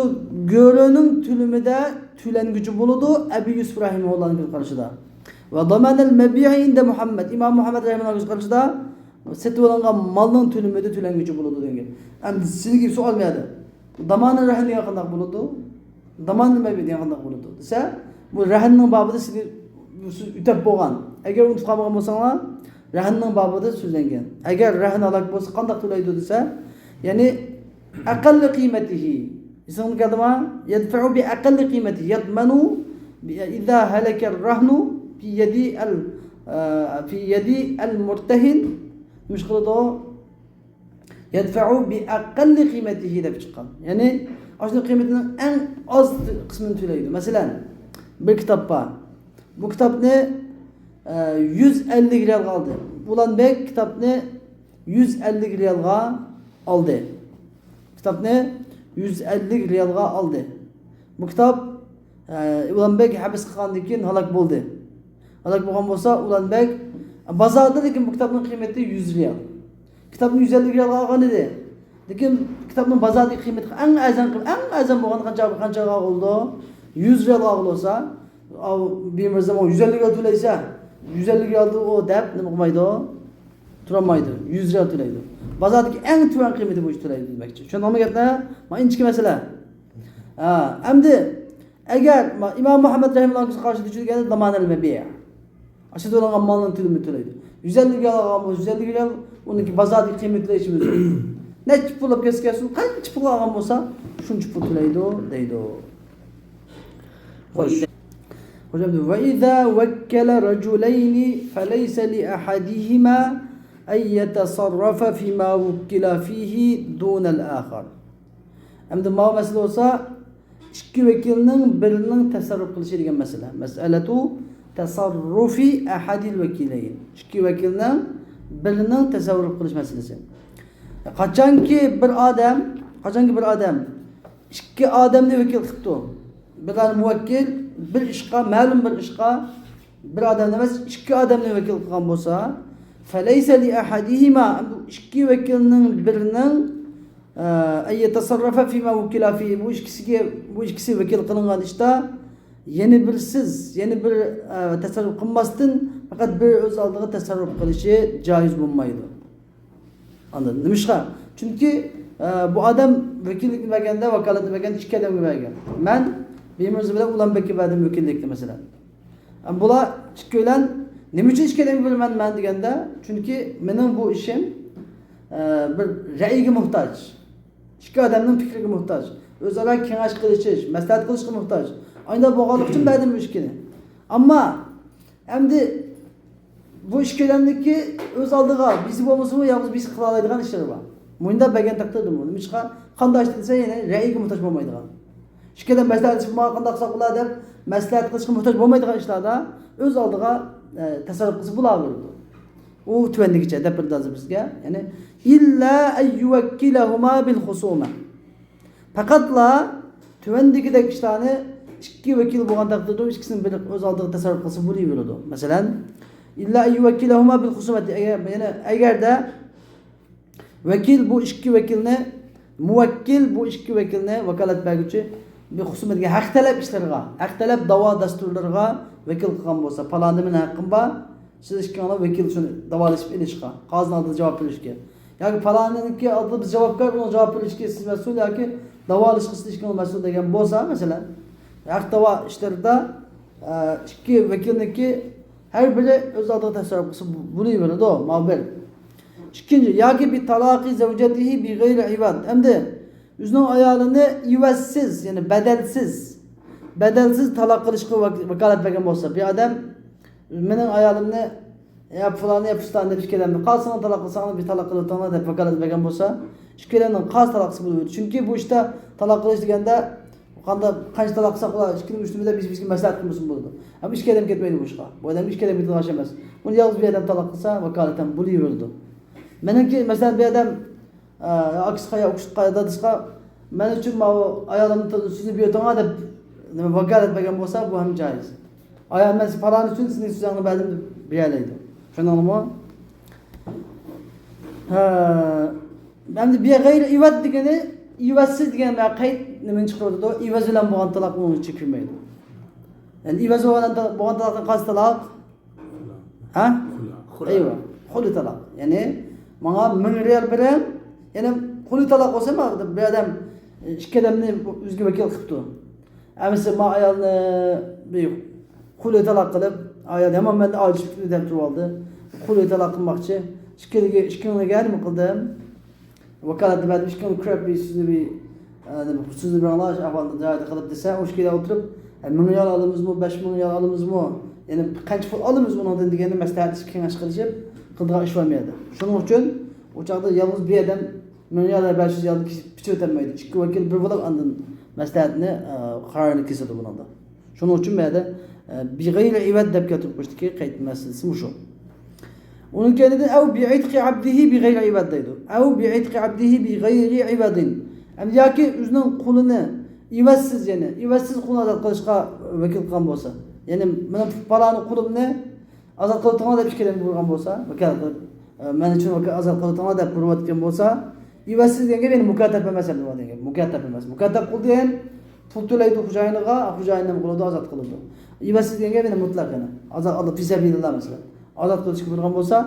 گۆرۆنىڭ تۆلىمىدە تۆلەنگۈچى بولىدۇ، ئەبۇ يۈسۈپ رەھىمەھۇللاھنىڭ كۆز قارىشىدا. ۋە دامانەل مەبىئى ئىندە مۇھەممەد. ئىمام مۇھەممەد رەھىمەھۇللاھنىڭ كۆز قارىشىدا سېتىۋالىنغان مالنىڭ تۆلىمىدە تۆلەنگۈچى بولىدۇ دېگەن گەپ. ئەمدى سىزگە بىر سوئال بۇ يەردە. دامانە رەھن دېگەن قانداق بولىدۇ؟ دامانە مەبىئ دېگەن قانداق بولىدۇ دېسە، بۇ رەھننىڭ بابىدا سىزگە، سىز ئۆتەپ بولغان. ئەگەر ئۇنتۇپ قالمىغان بولساڭلار، رەھننىڭ بابىدا سۆزلەنگەن. ئەگەر رەھن ھالاك بولسا قانداق تۆلەيدۇ دېسە، يەنى ئەقەللى قىيمەتىھى. ئېسىڭىزگە كەلدىما؟ يەدفەئۇ بىئەقەللى قىيمەتىھى. يەدمەنۇ بى-، ئىزا ھەلەكە رەھنۇ فى يەدى ئەل، ئە، فى يەدى ئەل مۇرتەھىن. نېمە ئىش قىلىدۇ؟ يەدفەئۇ بىئەقەللى قىيمەتىھى دەپ چىققان. يەنى ئاشۇنىڭ قىممىتىنىڭ ئەڭ ئاز قىسمىنى تۆلەيدۇ. مەسىلەن، بىر كىتاب بار. بۇ كىتابنى، ئە، يۈز ئەللىك رىيالغا ئالدى. ئۇلان بەگ كىتابنى يۈز ئەللىك رىيالغا ئالدى. كىتابنى يۈز ئەللىك رىيالغا ئالدى. بۇ كىتاب، ئە، ئۇلان بەگ ھەبس قىلغاندىن كېيىن ھالاك بولدى. ھالاك بولغان بولسا، ئۇلان بەگ بازاردا، لېكىن بۇ كىتابنىڭ قىممىتى يۈز رىيال. كىتابنى يۈز ئەللىك رىيالغا ئالغان ئىدى. لېكىن كىتابنىڭ بازاردىكى قىممىتى ئەڭ ئەرزان، ئەڭ ئەرزان بولغان قانچە، قانچىغا بولىدۇ؟ يۈز رىيالغا بولسا، ئاۋۇ بىمىرزا يۈز ئەللىك رىيال تۆلەيسە، يۈز ئەللىك رىيالدۇر ئۇ دەپ نېمە قىلمايدۇ؟ تۇرالمايدۇ. يۈز رىيال تۆلەيدۇ. بازاردىكى ئەڭ تۆۋەن قىيمىتى بويىچە تۆلەيدۇ دېمەكچى. چۈشەندىڭمۇ گەپنى؟ مانا ئىنچىكە مەسىلە. ھە، ئەمدى ئەگەر ما-، ئىمام مۇھەممەد رەھىمۇللاھنىڭ قارىشىدا چۈشىدىكەن زامانەل مەبىئ. ئاشۇ تۆلەنگەن مالنىڭ تۆلىمى تۆلەيدۇ. يۈز ئەللىك رىيال ئالغان بولسا، يۈز ئەللىك رىيال، ئۇنىڭكى بازاردىكى قىممىتى ئىچىمىز. نەچچە پۇل بولۇپ كەتسە، كەتسۇن، قانچە پۇل ئالغان بولسا، شۇنچە پۇل تۆلەيدۇ دەيدۇ. خوش. خوش، ئەمدى، وإذا وكل رجلين فليس لأحدهما أن يتصرف فيما وكل فيه دون الآخر. ئەمدى ماۋۇ مەسىلە بولسا، ئىككى ۋەكىلنىڭ بىرىنىڭ تەسەررۇپ قىلىشى دېگەن مەسىلە. مەسئەلەتۇ تەسەررۇفى ئەھەدىل ۋەكىلەين. ئىككى ۋەكىلنىڭ بىرىنىڭ تەسەررۇپ قىلىش مەسىلىسى. قاچانكى بىر ئادەم، قاچانكى بىر ئادەم ئىككى ئادەمنى ۋەكىل قىپتۇ. بىرلەرنى مۇۋەككىل، بىر ئىشقا، مەلۇم بىر ئىشقا بىر ئادەمنى ئەمەس، ئىككى ئادەمنى ۋەكىل قىلغان بولسا، فليس لأحدهما، بۇ ئىككى ۋەكىلنىڭ بىرىنىڭ، ئە، أن يتصرف فيما وكل فيه، بۇ ئىككىسىگە، بۇ ئىككىسى ۋەكىل قىلىنغان ئىشتا يەنە بىرسىز، يەنە بىر، ئە، تەسەررۇپ قىلماستىن، پەقەت بىر ئۆز ئالدىغا تەسەررۇپ قىلىشى جائىز بولمايدۇ. ئاندىن نېمىشقا؟ چۈنكى، ئە، بۇ ئادەم ۋەكىللىكنى بەرگەندە، ۋاكالەتنى بەرگەندە ئىككى ئادەمگە بەرگەن. مەن بىمىرزا بىلەن ئۇلان بەگكە بەردىم ۋەكىللىكنى، مەسىلەن. ئە، بۇلار ئىككىيلەن، نېمە ئۈچۈن ئىككى ئادەمگە بېرىمەن مەن دېگەندە، چۈنكى مېنىڭ بۇ ئىشىم، ئە، بىر رەئىگە موھتاج. ئىككى ئادەمنىڭ پىكرىگە موھتاج. ئۆزئارا كېڭەش قىلىشىش، مەسلىھەت قىلىشقا موھتاج. ئانداق بولغانلىقى ئۈچۈن بەردىم بۇ ئىككىنى. ئەمما ئەمدى بۇ ئىككىيلەننىڭكى ئۆز ئالدىغا بىرسى بولمىسىمۇ، يالغۇز بىرسى قىلالايدىغان ئىشلىرى بار. مۇنداق بەرگەن تەقدىردىمۇ، نېمىشقا؟ قانداق ئىشتا دېسە، يەنە رەئىگە موھتاج بولمايدىغان. ئىككىيلەن مەسلىھەتلىشىپ، ماڭا قانداق قىلساق بولار دەپ مەسلىھەت قىلىشقا موھتاج بولمايدىغان ئىشلاردا ئۆز ئالدىغا، ئە، تەسەررۇپ قىلسا بولۇۋېرىدۇ. ئۇ تۆۋەندىكىچە دەپ بېرىدۇ ھازىر بىزگە. يەنى، إلا أن يوكلهما بالخصومة. پەقەتلا تۆۋەندىكىدەك ئىشلارنى ئىككى ۋەكىل بولغان تەقدىردە ئىككىسىنىڭ بىرى ئۆز ئالدىغا تەسەررۇپ قىلسا بولۇۋېرىدۇ. مەسىلەن، إلا أن يوكلهما بالخصومة، ئەگەر، يەنى ئەگەردە ۋەكىل بۇ ئىككى ۋەكىلنى، مۇۋەككىل بۇ ئىككى ۋەكىلنى، ۋاكالەت بەرگۈچى، بىر خۇسۇمەتكە ھەق تەلەپ ئىشلىرىغا، ھەق تەلەپ داۋا دەستۇرلىرىغا ۋەكىل قىلغان بولسا، پالاندا مېنىڭ ھەققىم بار، سىز ئىككىڭلار ۋەكىل شۇنى داۋالىشىپ ئېلىشقا، قازىنىڭ ئالدىدا جاۋاب بېرىشكە. ياكى پالانىنىڭكى ئالدىدا بىز جاۋابكار، ئۇنىڭ جاۋاب بېرىشكە سىز مەسئۇل ياكى داۋالىشقا سىز ئىككىڭلار مەسئۇل دېگەن بولسا، مەسىلەن، ھەق داۋا ئىشلىرىدا، ئە، ئىككى ۋەكىلنىڭكى ھەر بىرى ئۆز ئالدىغا تەسەررۇپ قىلسا بولۇۋېرىدۇ، ماۋۇ بىر. ئىككىنچى، ياكى بتلاق زوجته بغير عوض. ئەمدى ئۆزىنىڭ ئايالىنى ئىۋەزسىز، يەنى بەدەلسىز، بەدەلسىز تالاق قىلىشقا ۋاك-، ۋاكالەت بەرگەن بولسا، بىر ئادەم مېنىڭ ئايالىمنى، يا پۇلانى، يا پۇستانى دەپ ئىككىلەننى، قالسىڭلار تالاق قىلساڭلار، بىر تالاق قىلىۋېتىڭلار دەپ ۋاكالەت بەرگەن بولسا، ئىككىلەننىڭ قالسا تالاق قىلسا بولىۋېرىدۇ. چۈنكى بۇ ئىشتا تالاق قىلىش دېگەندە، قانداق، قانچە تالاق قىلساق بولار، ئىككىمىز ئۈچىمىز دەپ بىز بىزگە مەسلىھەت قىلمىسىمۇ بولىدۇ. ئەمما ئىككى ئادەم كەتمەيدۇ بۇ ئىشقا. بۇ ئادەم ئىككى ئادەم كېتىدىغان ئىش ئەمەس. بۇنى يالغۇز بىر ئادەم تالاق قىلسا، ۋاكالىتەن بولۇۋېرىدۇ. مېنىڭكى، مەسىلەن، بىر ئادەم، ئە، ئاكىسىغا يا ئۇكىسىغا، دادىسىغا، مەن ئۈچۈن ماۋۇ ئايالىمنى سۆزىنى بېرىۋېتىڭلار دەپ، نېمە، ۋاكالەت بەرگەن بولسا، بۇ ھەم جائىز. ئايال، مەن پالان ئۈچۈن سېنىڭ سۆزۈڭنى بەردىم دەپ بېرەلەيدۇ. چۈشەندىڭلارمۇ؟ ھە. ئەمدى بىغەيرى ئىۋەز دېگىنى، ئىۋەزسىز دېگەن مەنە قەيت نېمىنى چىقىرىۋاتىدۇ؟ ئىۋەز بىلەن بولغان تالاق ئۇنىڭ ئىچىگە كىرمەيدۇ. يەنى ئىۋەز بولغان، بولغان تالاقتىن قايسى تالاق؟ ھە؟ خۇلۇ. ئەيۋە. خۇلۇ تالاق. يەنى ماڭا مىڭ رىيال بېرىڭ، يەنى خۇلۇ تالاق بولسا، بىر ئادەم ئىككى ئادەمنى ئۆزىگە ۋەكىل قىپتۇ. ئەمىسە ما ئايالنى بىر خۇلۇ تالاق قىلىپ، ئايال يامان مەندىن ئاجرىشىپ كېتىدۇ دەپ تۇرۇۋالدى. قۇلى تالاق قىلماقچى. ئىككىلىگە، ئىككىڭلارغا نېمە قىلدىم؟ ۋاكالەتنى بەردىم، ئىككىڭلار كۆرۈپ بىر سۆزنى، بىر، ئە، نېمە، سۆزنى بېرىڭلار، شۇ ئەھۋالنى جايىدا قىلىپ دېسە، ئۇ ئىككىلەن ئولتۇرۇپ، ئە، مىڭ رىيال ئالىمىزمۇ، بەش مىڭ رىيال ئالىمىزمۇ، يەنى قانچە پۇل ئالىمىز ئۇنىڭدىن دېگەننى مەسلىھەتلىشىپ، كېڭەش قىلىشىپ قىلىدىغان ئىش بار مۇ يەردە. شۇنىڭ ئۈچۈن ئۇ چاغدا يالغۇز بىر ئادەم مىڭ رىيال ۋە بەش يۈز رىيالنى پىچىۋېتەلمەيدۇ. ئىككى ۋەكىل بىر بولۇپ ئاندىن مەسلىھەتنى، ئە، قارارنى كېسىدۇ بۇنىڭدا. شۇنىڭ ئۈچۈن بۇ يەردە، ئە، بىغەيرى ئىۋەد دەپ كەلتۈرۈپ قويۇشتىكى قەيت مەسىلىسى مۇشۇ. ئۇنىڭ كەينىدىن ئەۋ بىئىتقى ئەبدىھى بىغەيرى ئىۋەد دەيدۇ. ئەۋ بىئىتقى ئەبدىھى بىغەيرى ئىۋەدىن. ئەمدى ياكى ئۆزىنىڭ قۇلىنى ئىۋەزسىز، يەنى ئىۋەزسىز قۇلنى ئازاد قىلىشقا ۋەكىل قىلغان بولسا. يەنى مېنىڭ پالانى قۇلۇمنى ئازاد قىلىۋېتىڭلار دەپ ئىككىلەن بۇيرۇغان بولسا، ۋەكالەت قىلىپ، ئە، مەن ئۈچۈن ۋەكا-، ئازاد قىلىۋېتىڭلار دەپ بۇيرۇۋاتقان بولسا، ئىۋەزسىز دېگەن گەپ يەنى مۇكاتەپ ئەمەس، ئەمدى بۇ دېگەن گەپ. مۇكاتەپ ئەمەس. مۇكاتەپ قىلدى دېگەن پۇل تۆلەيدۇ خوجايىنىغا، خوجايىن نېمە قىلىدۇ؟ ئازاد قىلىدۇ. ئىۋەزسىز دېگەن گەپ يەنى مۇتلەق يەنى. ئازاد، ئاللا، فى سەبىلىللا مەسىلەن. ئازاد قىلىشقا بۇيرۇغان بولسا،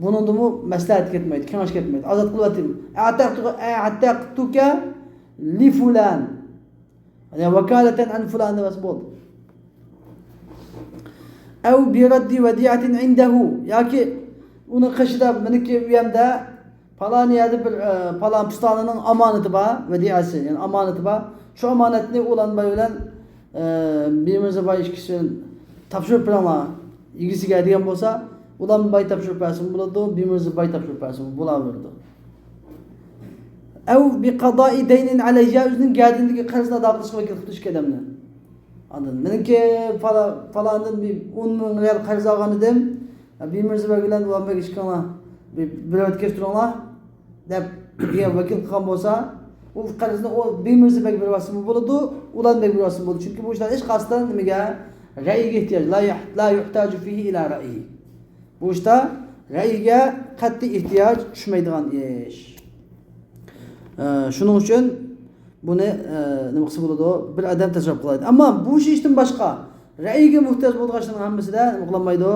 بۇنىڭدىمۇ مەسلىھەت كەتمەيدۇ، كېڭەش كەتمەيدۇ. ئازاد قىلىۋەتتىم. ئەتەقتۇ-، ئەتەقتۇكە لى فۇلان. يەنى ۋاكالەتەن ئەن فۇلان دېسە بولدى. ئەۋ بىرەددى ۋەدىئەتىن ئىندەھۇ. ياكى ئۇنىڭ قېشىدا، مېنىڭكى ئۆيەمدە پالان يەردە بىر، ئە، پالان پۇستانىنىڭ ئامانىتى بار، ۋەدىئەسى، يەنى ئامانىتى بار. شۇ ئامانەتنى ئۇلانباي بىلەن، ئە، بىمىرزىباي ئىككىسى تاپشۇرۇپ بېرىڭلار ئىگىسىگە دېگەن بولسا، ئۇلانباي تاپشۇرۇپ بەرسىمۇ بولىدۇ، بىمىرزىباي تاپشۇرۇپ بەرسىمۇ بولاۋېرىدۇ. ئەۋ بىقازائى دەينىن ئەلەيھا، ئۆزىنىڭ گەدىنىدىكى قەرزنى ئادا قىلىشقا ۋەكىل قىلىپ ئىككى ئادەمنى. ئاندىن مېنىڭكى پالا-، پالاندىن بىر ئون مىڭ رىيال قەرز ئالغان ئىدىم. بىمىرزىباي بىلەن ئۇلانبەگ ئىككىڭلار بىر، بىر رەۋەتكە كەچتۈرۈڭلار دەپ دېگەن ۋەكىل قىلغان بولسا، ئۇ قەرزنى ئۇ بىمىرزىبەگ بېرىۋەتسىمۇ بولىدۇ، ئۇلانبەگ بېرىۋەتسىمۇ بولىدۇ. چۈنكى بۇ ئىشلار ھېچقايسىسىدا نېمىگە؟ رەئىگە ئېھتىياج. لا يۇھ-، لا يۇھتاجۇ فىھى ئىلا رەئيى. بۇ ئىشتا رەئىگە قەتئىي ئېھتىياج چۈشمەيدىغان ئىش. ئە، شۇنىڭ ئۈچۈن بۇنى، ئە، نېمە قىلسا بولىدۇ؟ بىر ئادەم تەسەررۇپ قىلالايدۇ. ئەمما بۇ ئىشتىن باشقا رەئىگە موھتاج بولىدىغان ئىشلارنىڭ ھەممىسىدە نېمە قىلالمايدۇ؟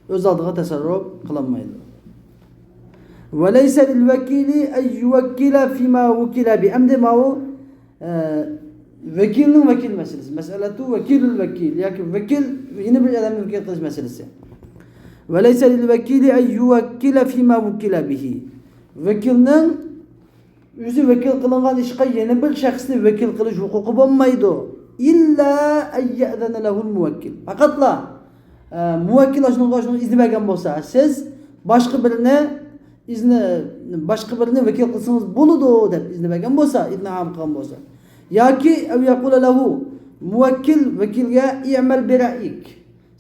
ئۆز ئالدىغا تەسەررۇپ قىلالمايدۇ. ۋەلەيسە لىل ۋەكىلى ئەن يۇۋەككىلە فىما ۋۇكىلە بىھى. ئەمدى ماۋۇ، ئە، ۋەكىلنىڭ ۋەكىل مەسىلىسى. مەسئەلەتۇ ۋەكىلىل ۋەكىل. ياكى ۋەكىل يەنە بىر ئادەمنى ۋەكىل قىلىش مەسىلىسى. ۋەلەيسە لىل ۋەكىلى ئەن يۇۋەككىلە فىما ۋۇكىلە بىھى. ۋەكىلنىڭ ئۆزى ۋەكىل قىلىنغان ئىشقا يەنە بىر شەخسنى ۋەكىل قىلىش ھوقۇقى بولمايدۇ. ئىللا ئەن يەئزەنە لەھۇل مۇۋەككىل. پەقەتلا، ئە، مۇۋەككىل ئاشۇنىڭغا، ئاشۇنىڭغا ئىزنى بەرگەن بولسا، سىز باشقا بىرىنى ئىزنى، باشقا بىرىنى ۋەكىل قىلسىڭىز بولىدۇ دەپ ئىزنى بەرگەن بولسا، ئىزنى ئام قىلغان بولسا. ياكى ئەۋ يەقۇلە لەھۇ، مۇۋەككىل ۋەكىلگە ئىئمەل بىرەئيىك.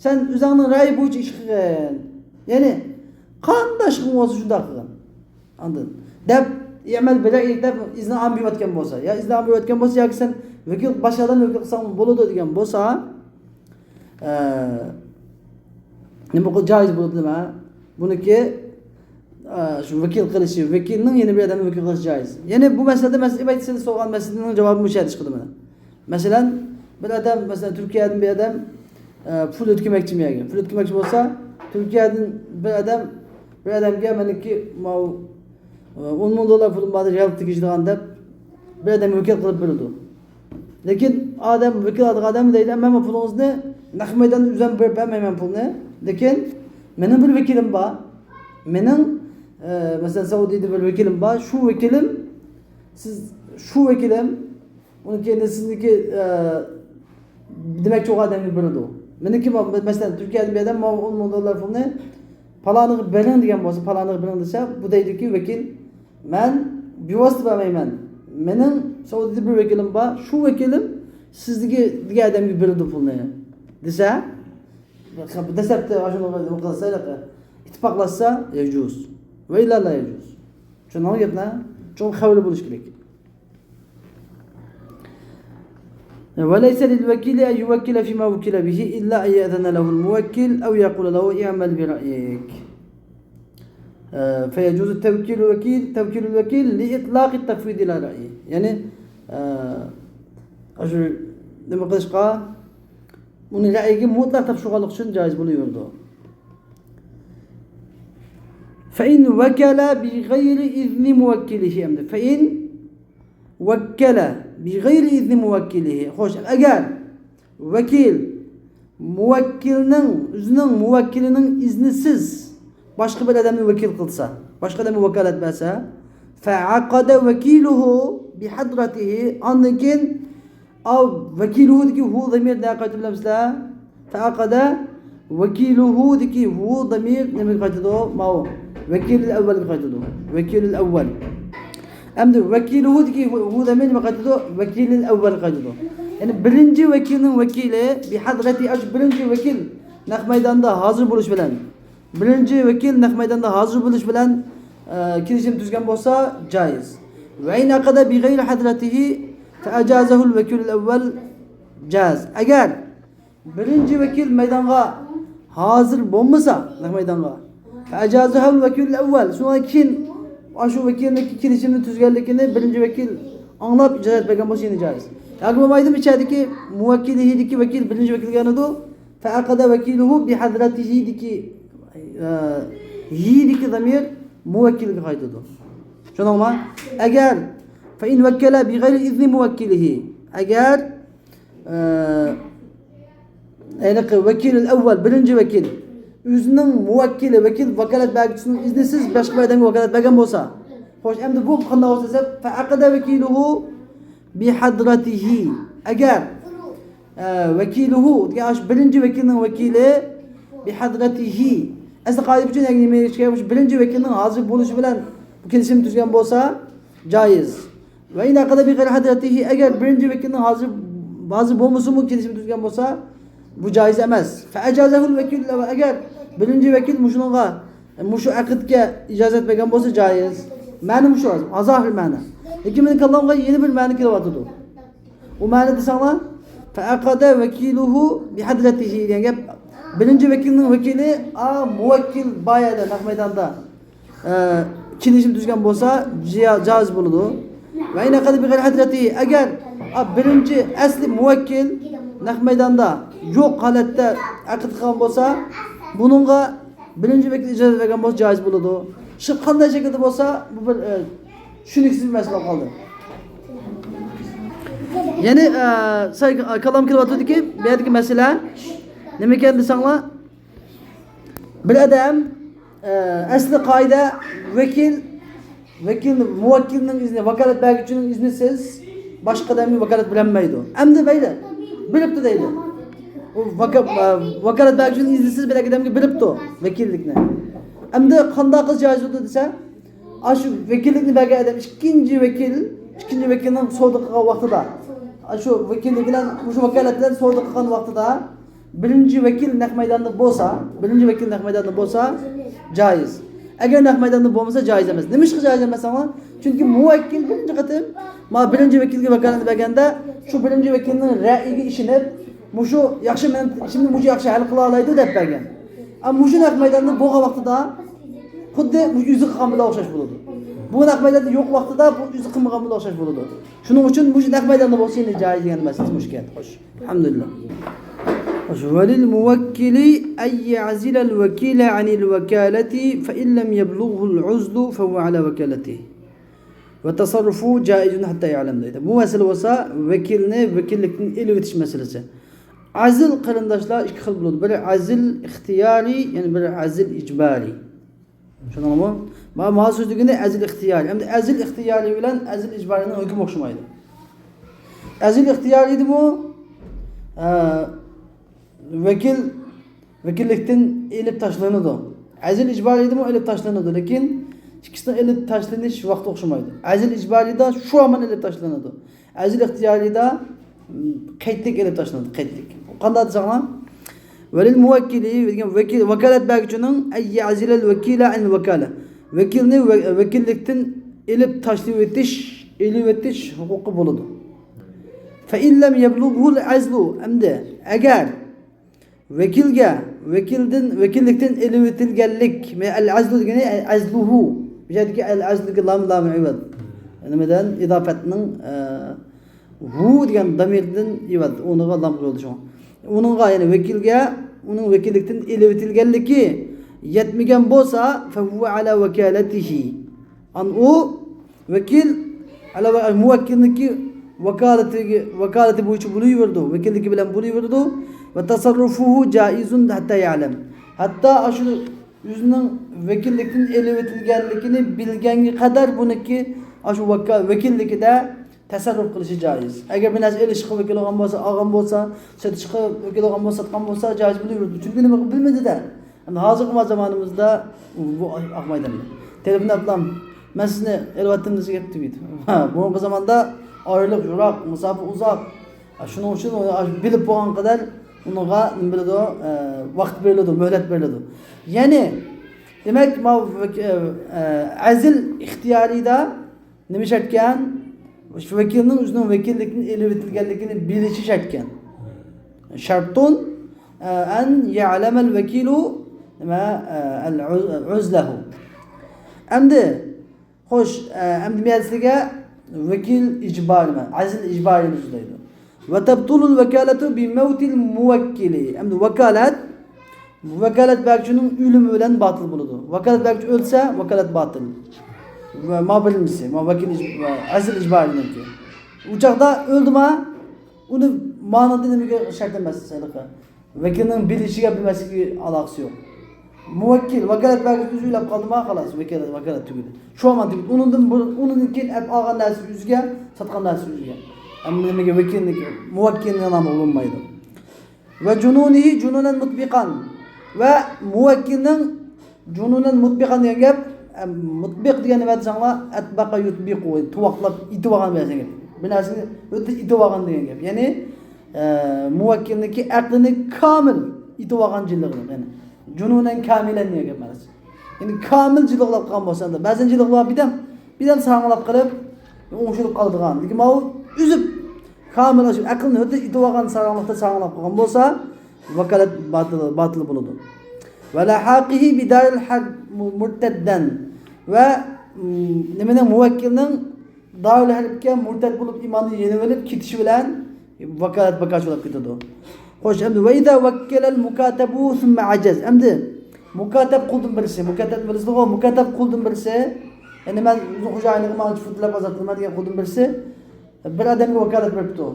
سەن ئۆزۈڭنىڭ رەئيى بويىچە ئىش قىلغىن. يەنى قانداق ئىش قىلغۇڭ بولسا شۇنداق قىلغىن. ئاندىن دەپ، ئىئمەل بىرەئيىك دەپ ئىزنى ئام بېرىۋەتكەن بولسا، يا ئىزنى ئام بېرىۋەتكەن بولسا، ياكى سەن ۋەكىل، باشقا ئادەمنى ۋەكىل قىلساڭ بولىدۇ دېگەن بولسا، ئە، نېمە قىل-، جايىز بولىدۇ نېمە؟ بۇنىكى، ئە، شۇ ۋەكىل قىلىشى، ۋەكىلنىڭ يەنە بىر ئادەمنى ۋەكىل قىلىشى جايىز. يەنى بۇ مەسىلىدە مەسىلە ئىبادەت سىلى سورىغان مەسىلىنىڭ جاۋابى مۇشۇ يەردە چىقىدۇ مانا. مەسىلەن، بىر ئادەم، مەسىلەن، تۈركىيەدىن بىر ئادەم، ئە، پۇل ئۆتكۈزمەكچى بۇ يەرگە. پۇل ئۆتكۈزمەكچى بولسا، تۈركىيەدىن بىر ئادەم، بىر ئادەمگە مېنىڭكى ماۋۇ، ئە، ئون مىڭ دوللار پۇلۇم بار دەپ، رىيال تېگىشىدىغان دەپ، بىر ئادەمگە ۋەكىل قىلىپ بېرىدۇ. لېكىن ئادەم، ۋەكىل ئالىدىغان ئادەم دەيدۇ، مەن بۇ پۇلىڭىزنى نەق مەيداندا ئۆزۈم بېرىپ بەرمەيمەن پۇلنى. لېكىن مېنىڭ بىر ۋەكىلىم بار. مېنىڭ، ئە، مەسىلەن، سەئۇدىدە بىر ۋەكىلىم بار. شۇ ۋەكىلىم سىز، شۇ ۋەكىلىم ئۇنىڭ كەينىدىن سىزنىڭكى، ئە، دېمەكچى بولغان ئادەمگە بېرىدۇ. مېنىڭكى، مەسىلەن، تۈركىيەدىن بىر ئادەم ماۋۇ ئون مىڭ دوللار پۇلنى پالانىغا بېرىڭ دېگەن بولسا، پالانىغا بېرىڭ دېسە، بۇ دەيدۇكى، ۋەكىل، مەن بىۋاسىتە بەرمەيمەن. مېنىڭ سەئۇدىدە بىر ۋەكىلىم بار، شۇ ۋەكىلىم سىزدىكى دېگەن ئادەمگە بېرىدۇ پۇلنى دېسە، دەسلەپتە ئاشۇنى نېمە قىلسا، ئىتتىپاقلاشسا يەجۇز. ۋە ئىللا لا يەجۇز. چۈشەندىڭىزمۇ گەپنى؟ چوڭ خەۋەرلىك بولۇش كېرەك. وليس للوكيل أن يوكل فيما وكل به إلا أن يأذن له الموكل أو يقول له اعمل برأيك. فيجوز توكيل الوكيل، توكيل الوكيل لإطلاق التفويض إلى رأيه. يەنى، ئاشۇ نېمە قىلىشقا، ئۇنى رەئىگە مۇتلەق تاپشۇرغانلىق ئۈچۈن جايىز بولۇۋېرىدۇ. فإن وكل بغير إذن موكله ئەمدى. فإن وكل بغير إذن موكله. خوش، ئەگەر ۋەكىل مۇۋەككىلنىڭ، ئۆزىنىڭ مۇۋەككىلىنىڭ ئىزنىسىز باشقا بىر ئادەمنى ۋەكىل قىلسا، باشقا ئادەمگە ۋاكالەت بەرسە، فەئەقەدە ۋەكىلۇھۇ بىھەدرەتىھى، ئاندىن كېيىن، ئاۋ، ۋەكىلۇھۇدىكى ھۇ زەمىر نەگە قايتىدۇ بىلەمسىلەر؟ فەئەقەدە ۋەكىلۇھۇدىكى ھۇ زەمىر نېمىگە قايتىدۇ؟ ماۋۇ ۋەكىلىل ئەۋۋەلگە قايتىدۇ. ۋەكىلىل ئەۋۋەل. ئەمدى ۋەكىلۇھۇدىكى ھۇ، ھۇ زەمىر نېمىگە قايتىدۇ؟ ۋەكىلىل ئەۋۋەلگە قايتىدۇ. يەنى بىرىنچى ۋەكىلنىڭ ۋەكىلى، بىھەدرەتى، ئاشۇ بىرىنچى ۋەكىل نەق مەيداندا ھازىر بولۇش بىلەن، بىرىنچى ۋەكىل نەق مەيداندا ھازىر بولۇش بىلەن، ئە، كېلىشىم تۈزگەن بولسا جائىز. ۋە ئىن ئەقەدە بىغەيرى ھەدرەتىھى فەئەجازەھۇل ۋەكىلۇل ئەۋۋەل جاز. ئەگەر بىرىنچى ۋەكىل مەيدانغا ھازىر بولمىسا، نەق مەيدانغا، فەئەجازەھۇل ۋەكىلۇل ئەۋۋەل، شۇنىڭدىن كېيىن ئاشۇ ۋەكىلنىڭ كېلىشىمنى تۈزگەنلىكىنى بىرىنچى ۋەكىل ئاڭلاپ ئىجازەت بەرگەن بولسا يەنە جائىز. ياكى بولمايدۇ، ئىچەردىكى مۇۋەككىلىھىدىكى ۋەكىل بىرىنچى ۋەكىلگە يانىدۇ. فەئەقەدە ۋەكىلۇھۇ بىھەدرەتىھىدىكى، ئە، ھىدىكى زەمىر مۇۋەككىلگە قايتىدۇ. چۈشەندىڭلارمۇ؟ ئەگەر، فەئىن ۋەككەلە بىغەيرى ئىزنى مۇۋەككىلىھى. ئەگەر، ئە، ھېلىقى ۋەكىلۇل ئەۋۋەل، بىرىنچى ۋەكىل، ئۆزىنىڭ مۇۋەككىلى، ۋەكىل، ۋاكالەت بەرگۈچىسىنىڭ ئىزنىسىز باشقا بىر ئادەمگە ۋاكالەت بەرگەن بولسا، خوش، ئەمدى بۇ قانداق بولسا دېسە، فەئەقەدە ۋەكىلۇھۇ بىھەدرەتىھى. ئەگەر ئە، ۋەكىلۇھۇ دېگەن ئاشۇ بىرىنچى ۋەكىلنىڭ ۋەكىلى، بىھەدرەتىھى. ئەسلى قائىدە بويىچە نېمە دېيىشكە، مۇشۇ بىرىنچى ۋەكىلنىڭ ھازىر بولۇشى بىلەن بۇ كېلىشىم تۈزگەن بولسا جائىز. ۋە ئىن ئەقەدە بىغەيرى ھەدرەتىھى، ئەگەر بىرىنچى ۋەكىلنىڭ ھازىر، ھازىر بولمىسىمۇ كېلىشىم تۈزگەن بولسا، بۇ جائىز ئەمەس. فەئەجازەھۇل ۋەكىلۇل ئەۋۋەل، ئەگەر بىرىنچى ۋەكىل مۇشۇنىڭغا، مۇشۇ ئەقىدكە ئىجازەت بەرگەن بولسا جائىز. مەنە مۇشۇ، ھازىر مەنە. لېكىن مېنىڭ كاللامغا يەنە بىر مەنە كېلىۋاتىدۇ. ئۇ مەنە دېسەڭلار، فەئەقەدە ۋەكىلۇھۇ بىھەدرەتىھى دېگەن گەپ، بىرىنچى ۋەكىلنىڭ ۋەكىلى، ئا، مۇۋەككىل بار يەردە، نەق مەيداندا، ئە، كېلىشىم تۈزگەن بولسا، جىيا-، جائىز بولىدۇ. ۋە ئىن ئەقەدە بىغەيرى ھەدرەتىھى، ئەگەر، ئا، بىرىنچى ئەسلى مۇۋەككىل نەق مەيداندا يوق ھالەتتە ئەقىد قىلغان بولسا، بۇنىڭغا بىرىنچى ۋەكىل ئىجازەت بەرگەن بولسا جائىز بولىدۇ. شۇ قانداق شەكىلدە بولسا، بۇ بىر، ئە، چۈشىنىكسىز بىر مەسىلە بولۇپ قالدى. يەنى، ئە، ساي-، كالام كېلىۋاتىدۇكى، بۇ يەردىكى مەسىلە نېمە ئىكەن دېسەڭلار، بىر ئادەم، ئە، ئەسلى قائىدە ۋەكىل، ۋەكىل، مۇۋەككىلنىڭ ئىزنى، ۋاكالەت بەرگۈچىنىڭ ئىزنىسىز باشقا ئادەمگە ۋاكالەت بېرەلمەيدۇ. ئەمدى مەيلى، بېرىپتۇ دەيلى. ئۇ ۋاكا-، ئە، ۋاكالەت بەرگۈچىنىڭ ئىزنىسىز بىر ئادەمگە بېرىپتۇ ۋەكىللىكنى. ئەمدى قانداق قىلسا جائىز بولىدۇ دېسە، ئاشۇ ۋەكىللىكنى بەرگەن ئادەم ئىككىنچى ۋەكىل، ئىككىنچى ۋەكىلنىڭ سودا قىلغان ۋاقتىدا، ئاشۇ ۋەكىللىك بىلەن، مۇشۇ ۋاكالەت بىلەن سودا قىلغان ۋاقتىدا، بىرىنچى ۋەكىل نەق مەيداندا بولسا، بىرىنچى ۋەكىل نەق مەيداندا بولسا، جائىز. ئەگەر نەق مەيداندا بولمىسا، جائىز ئەمەس. نېمىشقا جائىز ئەمەس دېسەڭلار؟ چۈنكى مۇۋەككىل بىرىنچى قېتىم، مانا بىرىنچى ۋەكىلگە ۋاكالەتنى بەرگەندە، شۇ بىرىنچى ۋەكىلنىڭ رەئىگە ئىشىنىپ، مۇشۇ ياخشى، مېنىڭ ئىشىمنى مۇشۇ ياخشى ھەل قىلالايدۇ دەپ بەرگەن. ئەمما مۇشۇ نەق مەيداندا بولغان ۋاقتىدا، خۇددى مۇشۇ ئۆزى قىلغان بىلەن ئوخشاش بولىدۇ. بۇ نەق مەيداندا يوق ۋاقتىدا، بۇ ئۆزى قىلمىغان بىلەن ئوخشاش بولىدۇ. شۇنىڭ ئۈچۈن مۇشۇ نەق مەيداندا بولسا يەنە جائىز دېگەن مەسىلىسى مۇشۇ گەپ. خوش. ئەلھەمدۇلىللا. خوش. وللموكل أن يعزل الوكيل عن الوكالة فإن لم يبلغه العزل فهو على وكالته. وتصرفه جائز حتى يعلم دەيدۇ. بۇ مەسىلە بولسا ۋەكىلنى ۋەكىللىكتىن ئېلىۋېتىش مەسىلىسى. ئەزل قېرىنداشلار ئىككى خىل بولىدۇ. بىرى ئەزل ئىختىيارىي، يەنە بىرى ئەزل ئىجبارىي. چۈشەندىڭلارمۇ؟ ما-، مانا سۆزلىگىنى ئەزل ئىختىيارىي. ئەمدى ئەزل ئىختىيارىي بىلەن ئەزل ئىجبارىينىڭ ھۆكمى ئوخشىمايدۇ. ئەزل ئىختىيارىيدىمۇ، ئە، ۋەكىل ۋەكىللىكتىن ئېلىپ تاشلىنىدۇ. ئەزل ئىجبارىيدىمۇ ئېلىپ تاشلىنىدۇ، لېكىن ئىككىسىنىڭ ئېلىپ تاشلىنىش ۋاقتى ئوخشىمايدۇ. ئەزل ئىجبارىيدا شۇ ھامان ئېلىپ تاشلىنىدۇ. ئەزل ئىختىيارىيدا، م، قەيتلىك ئېلىپ تاشلىنىدۇ، قەيتلىك. قانداق دېسەڭلار، وللموكل دېگەن ۋەكىل، ۋاكالەت بەرگۈچىنىڭ أن يعزل الوكيل عن الوكالة، ۋەكىلنى ۋە-، ۋەكىللىكتىن ئېلىپ تاشلىۋېتىش، ئېلىۋېتىش ھوقۇقى بولىدۇ. فإن لم يبلغه العزل، ئەمدى ئەگەر ۋەكىلگە، ۋەكىلدىن، ۋەكىللىكتىن ئېلىۋېتىلگەنلىك، مە-، ئەل ئەزلۇ دېگىنى ئەزلۇھۇ. بۇ يەردىكى ئەل ئەزلۇدىكى لام، لام ئىۋەز. نېمىدىن؟ ئىزاپەتنىڭ، ئە، ھۇ دېگەن دامىردىن ئىۋەز. ئۇنىڭغا لام قويۇلدى شۇڭا. ئۇنىڭغا، يەنى ۋەكىلگە، ئۇنىڭ ۋەكىللىكتىن ئېلىۋېتىلگەنلىكى يەتمىگەن بولسا، فهو على وكالته. ئان ئۇ ۋەكىل، ئەلا ۋە-، مۇۋەككىلنىڭكى ۋاكالىتىگە، ۋاكالىتى بويىچە بولۇۋېرىدۇ، ۋەكىللىكى بىلەن بولۇۋېرىدۇ. وتصرفه جائز حتى يعلم. ھەتتا ئاشۇ ئۆزىنىڭ ۋەكىللىكتىن ئېلىۋېتىلگەنلىكىنى بىلگەنگە قەدەر بۇنىڭكى ئاشۇ ۋەكىللىكىدە تەسەررۇپ قىلىشى جائىز. ئەگەر بىر نەرسە ئېلىشقا ۋەكىل بولغان بولسا، ئالغان بولسا، سېتىشقا ۋەكىل بولغان بولسا، ساتقان بولسا، جائىز بولۇۋېرىدۇ. چۈنكى نېمە بىلمىدى-دە. ئەمدى ھازىرقى زامانىمىزدا بۇ ئاقمايدۇ. تېلېفون ئەپلام، مەن سىزنى ئېلىۋەتتىم دېسە گەپ تۈگىدى. بۇرۇنقى زاماندا ئايرىلىق يىراق، مۇساپە ئۇزاق. شۇنىڭ ئۈچۈن ئۇنى بىلىپ بولغان قەدەر ئۇنىڭغا نېمە بېرىلىدۇ، ۋاقىت بېرىلىدۇ، مۆھلەت بېرىلىدۇ. يەنى، دېمەك، ما ئەزل ئىختىيارىدا نېمە شەرتكەن؟ شۇ ۋەكىلنىڭ ئۆزىنىڭ ۋەكىللىكتىن ئېلىۋېتىلگەنلىكىنى بىلىشى شەرتكەن. شەرتۇن، ئەن يەلەمەل ۋەكىلۇ، نېمە، ئەزلەھۇ. ئەمدى، خوش، ئەمدى مەسىلىگە ۋەكىل ئىجبارىي، ئەزل ئىجبارىي دەيدۇ. ۋە تەبتۇلۇل ۋەكالەتۇ بىمەۋتىل مۇۋەككىلى. ئەمدى ۋاكالەت، ۋاكالەت بەرگۈچىنىڭ ئۆلۈمى بىلەن باتىل بولىدۇ. ۋاكالەت بەرگۈچى ئۆلسە، ۋاكالەت باتىل. ۋە ما بىلمىسى، ما ۋەكىل ئىج-، ۋە ئەزل ئىجبارىينىڭكى. ئۇ چاغدا ئۆلدىما، ئۇنى مانىدا نېمىگە شەرت ئەمەس، ھېلىقى ۋەكىلنىڭ بىلىشىگە، بىلمەسلىكىگە ئالاقىسى يوق. مۇۋەككىل، ۋاكالەت بەرگۈچى ئۆزى ئۆلۈپ قالدىما، خالاس، ۋاكالەت، ۋاكالەت تۈگىدى. شۇ ئامان تۈگىدى. ئۇنىڭدىن بۇر-، ئۇنىڭدىن كېيىن ئەپ ئالغان نەرسە ئۆزىگە، ساتقان نەرسە ئۆزىگە. ئەمما نېمىگە ۋەكىلنىڭكى، مۇۋەككىلنىڭ نامى بولمايدۇ. ۋە جۇنۇنىھى جۇنۇنەن مۇتبىقان. ۋە مۇۋەككىلنىڭ جۇنۇنەن مۇتبىقان دېگەن گەپ، ئە، مۇتبىق دېگەن نېمە دېسەڭلار، ئەتبەقە يۇتبىقۇ، تۇۋاقلاپ ئېتىۋالغان دېگەن گەپ. بىر نەرسىنى ئۆتە ئېتىۋالغان دېگەن گەپ. يەنى، ئە، مۇۋەككىلنىڭكى ئەقلىنى كامىل ئېتىۋالغان جىنلىقىنى، يەنى جۇنۇنەن كامىلەن دېگەن گەپ مەنىسى. يەنى كامىل جىنلىقلاپ قالغان بولسا، ئەمدى بەزەن جىنلىقلار بىردەم، بىردەم ساراڭلاپ قېلىپ، ئوڭشىلىپ قالىدىغان. لېكىن ماۋۇ ئۈزۈپ، كامىل ئاشۇ ئەقىلنى ھۆددە ئېتىۋالغان ساراڭلىقتا ساراڭلاپ قالغان بولسا، ۋاكالەت باتىل، باتىل بولىدۇ. ۋە لەھاقىھى بىدارىل ھەرب مۇ-، مۇرتەددەن. ۋە، م، نېمىنىڭ، مۇۋەككىلنىڭ دارىل ھەربكە مۇرتەد بولۇپ، ئىماننى يېنىۋېلىپ كېتىشى بىلەن ۋاكالەت باكاچ بولۇپ كېتىدۇ. خوش، ئەمدى ۋە ئىزا ۋەككەلەل مۇكاتەبۇ سۇممە ئەجەز. ئەمدى مۇكاتەب قۇلدىن بىرسى، مۇكاتەب بىلىسىزغۇ، مۇكاتەب قۇلدىن بىرسى، يەنى مەن ئۆزۈم خوجايىنىغا ماڭا پۇل تۆلەپ ئازاد قىلىمەن دېگەن قۇلدىن بىرسى، بىر ئادەمگە ۋاكالەت بېرىپتۇ.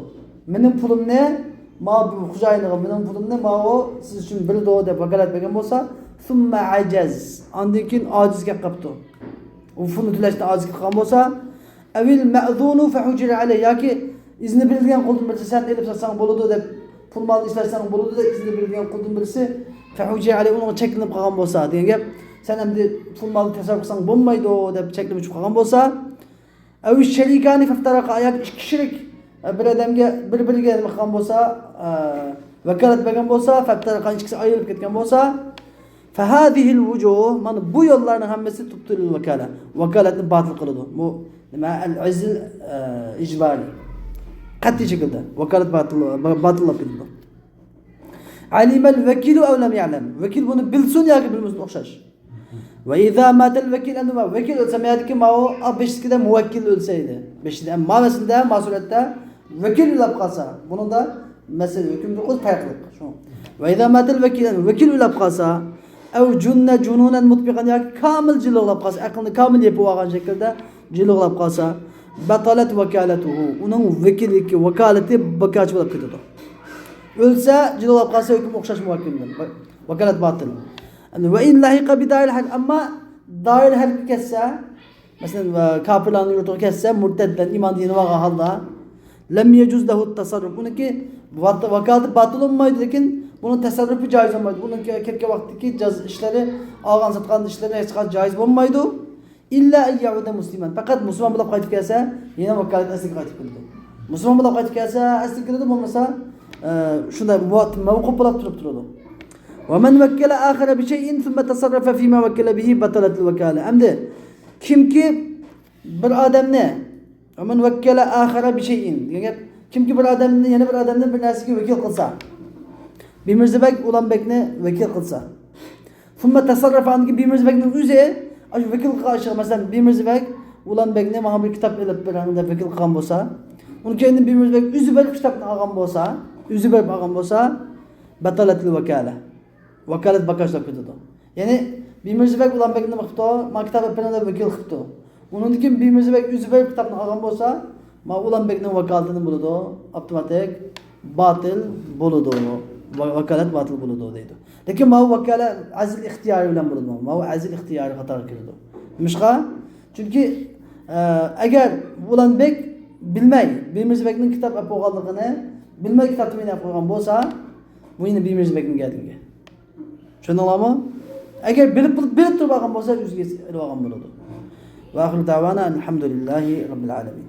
مېنىڭ پۇلۇمنى، ما بۇ خوجايىنىغا مېنىڭ پۇلۇمنى ماۋۇ سىز ئۈچۈن بېرىدۇ دەپ ۋاكالەت بەرگەن بولسا، سۇممە ئەجەز، ئاندىن كېيىن ئاجىز گەپ قاپتۇ. ئۇ پۇلنى تۆلەشتىن ئاجىز قالغان بولسا، ئەۋىل مەئزۇنۇ فەھۇجىرە ئەلەيھ، ياكى ئىزنى بېرىلگەن قۇلدىن بىرسى، سەن ئېلىپ ساتساڭ بولىدۇ دەپ، پۇل مالنى ئىشلەتسەڭ بولىدۇ دەپ ئىزنى بېرىلگەن قۇلدىن بىرسى، فەھۇجىرە ئەلەيھ، ئۇنىڭغا چەكلىنىپ قالغان بولسا دېگەن گەپ، سەن ئەمدى پۇل مالنى تەسەررۇپ قىلساڭ بولمايدۇ دەپ چەكلىمە چۈشۈپ قالغان بولسا، ئەۋ شەرىكانى فەفتەرەقا، ياكى ئىككى شېرىك، ئە، بىر ئادەمگە، بىر-بىرىگە نېمە قىلغان بولسا، ئە، ۋاكالەت بەرگەن بولسا، فەفتەرەقا، ئىككىسى ئايرىلىپ كەتكەن بولسا، فەھازىھىل ۋۇجۇھ، مانا بۇ يوللارنىڭ ھەممىسى تۇبتىلۇل ۋاكالە، ۋاكالەتنى باتىل قىلىدۇ. بۇ نېمە؟ ئەل ئەزل، ئە، ئىجبارى. قەتئىي شەكىلدە ۋاكالەت باتىل، با-، باتىللاپ كېتىدۇ. ئەلىمەل ۋەكىلۇ ئەۋ لەم يەلەم. ۋەكىل بۇنى بىلسۇن ياكى بىلمىسۇن ئوخشاش. ۋە ئىزا ماتەل ۋەكىل، ئەمدى ۋەكىل ئۆلسە، مەيەردىكى ماۋۇ، ئا، بېشىدىكىدە مۇۋەككىل ئۆلسە ئىدى. بېشىدا، ئەمما مەسىلىدە، ما سۈرەتتە ۋەكىل ئۆلۈپ قالسا، بۇنىڭدا مەسىلە ھۆكۈم يوق، پەرقلىق. شۇ. ۋە ئىزا ماتەل ۋەكىل، ۋەكىل ئۆلۈپ قالسا، ئەۋ جۇننە جۇنۇنەن مۇتبىقەن، ياكى كامىل جىلىغلاپ قالسا، ئەقلىنى كامىل يېپىۋالغان شەكىلدە جىلىغلاپ قالسا، بەتالەت ۋاكالەتۇھۇ، ئۇنىڭ ۋەكىللىكى، ۋاكالىتى باكاچ بولۇپ كېتىدۇ. ئۆلسە، جىلىغلاپ قالسا، ھۆكۈم ئوخشاش مۇۋەككىلدىن. ۋاكالەت باتىل. ۋە ئىن لەھىقە بىدارىل ھەرب، ئەمما دارىل ھەربكە كەتسە، مەسىلەن، ۋە كاپىرلارنىڭ يۇرتىغا كەتسە، مۇرتەددەن، ئىماندىن يېنىۋالغان ھالدا، لەم يەجۇز لەھۇ تەسەررۇپ. ئۇنىڭكى ۋاكالىتى باتىل بولمايدۇ، لېكىن بۇنىڭ تەسەررۇپى جايىز بولمايدۇ. ئۇنىڭ كەتكەن ۋاقتىدىكى جاز-، ئىشلىرى، ئالغان ساتقان ئىشلىرى ھېچقانداق جايىز بولمايدۇ. ئىللا ئەن يەئۇدە مۇسلىمان. پەقەت مۇسۇلمان بولۇپ قايتىپ كەلسە، يەنە ۋاكالەت ئەسلىگە قايتىپ كېلىدۇ. مۇسۇلمان بولۇپ قايتىپ كەلسە، ئەسلىگە كېلىدۇ، بولمىسا، ئە، شۇنداق مۇۋاپىق، مەۋقۇپ بولۇپ تۇرۇپ تۇرىدۇ. ۋە مەن ۋەككەلە ئاخەرە بىشەيئىن سۇممە تەسەررەفە فىما ۋەككەلە بىھى بەتەلەتىل ۋەكالە. ئەمدى كىمكى بىر ئادەمنى، ۋە مەن ۋەككەلە ئاخەرە بىشەيئىن دېگەن گەپ، كىمكى بىر ئادەمنى، يەنە بىر ئادەمنى بىر نەرسىگە ۋەكىل قىلسا، بىمىرزىبەگ ئۇلانبەگنى ۋەكىل قىلسا، ثم تصرف، ئاندىن كېيىن بىمىرزىبەگنىڭ ئۆزى ئاشۇ ۋەكىل قىلغان ئىشىغا، مەسىلەن، بىمىرزىبەگ ئۇلانبەگنى ماڭا بىر كىتاب ئېلىپ بېرىڭ دەپ ۋەكىل قىلغان بولسا، ئۇنىڭ كەينىدىن بىمىرزىبەگ ئۆزى بېرىپ كىتابنى ئالغان بولسا، ئۆزى بېرىپ ئالغان بولسا، بەتالەتىل ۋەكالە، ۋاكالەت باكاشلاپ كېتىدۇ. يەنى بىمىرزىبەگ ئۇلانبەگنى نېمە قىپتۇ؟ ماڭا كىتاب ئېلىپ بېرىڭ دەپ ۋەكىل قىپتۇ. ئۇنىڭدىن كېيىن بىمىرزىبەگ ئۆزى بېرىپ كىتابنى ئالغان بولسا، مانا ئۇلانبەگنىڭ ۋاكالىتى نېمە بولىدۇ؟ ئاپتوماتىك باتىل بولىدۇ. ۋاكالەت باتىل بولىدۇ دەيدۇ. لېكىن ماۋۇ ۋاكالەت ئەزل ئىختىيارى بىلەن بولىدۇ. ماۋۇ ئەزل ئىختىيارى قاتارىغا كىرىدۇ. نېمىشقا؟ چۈنكى، ئە، ئەگەر ئۇلان بەگ بىلمەي بىمىرزا بەگنىڭ كىتاب ئەپ بولغانلىقىنى، بىلمەي كىتابتىن مېنى ئەپ قويغان بولسا، بۇ يەنە بىمىرزا بەگنىڭ گەدىنىگە. چۈشەندىڭلارمۇ؟ ئەگەر بىلىپ، بىلىپ تۇرۇپ ئالغان بولسا، ئۆزىگە ئېلىپ ئالغان بولىدۇ. ۋە ئاخىرۇ دەۋانا ئەلھەمدۇلىللاھى رەببىل ئالەمىن.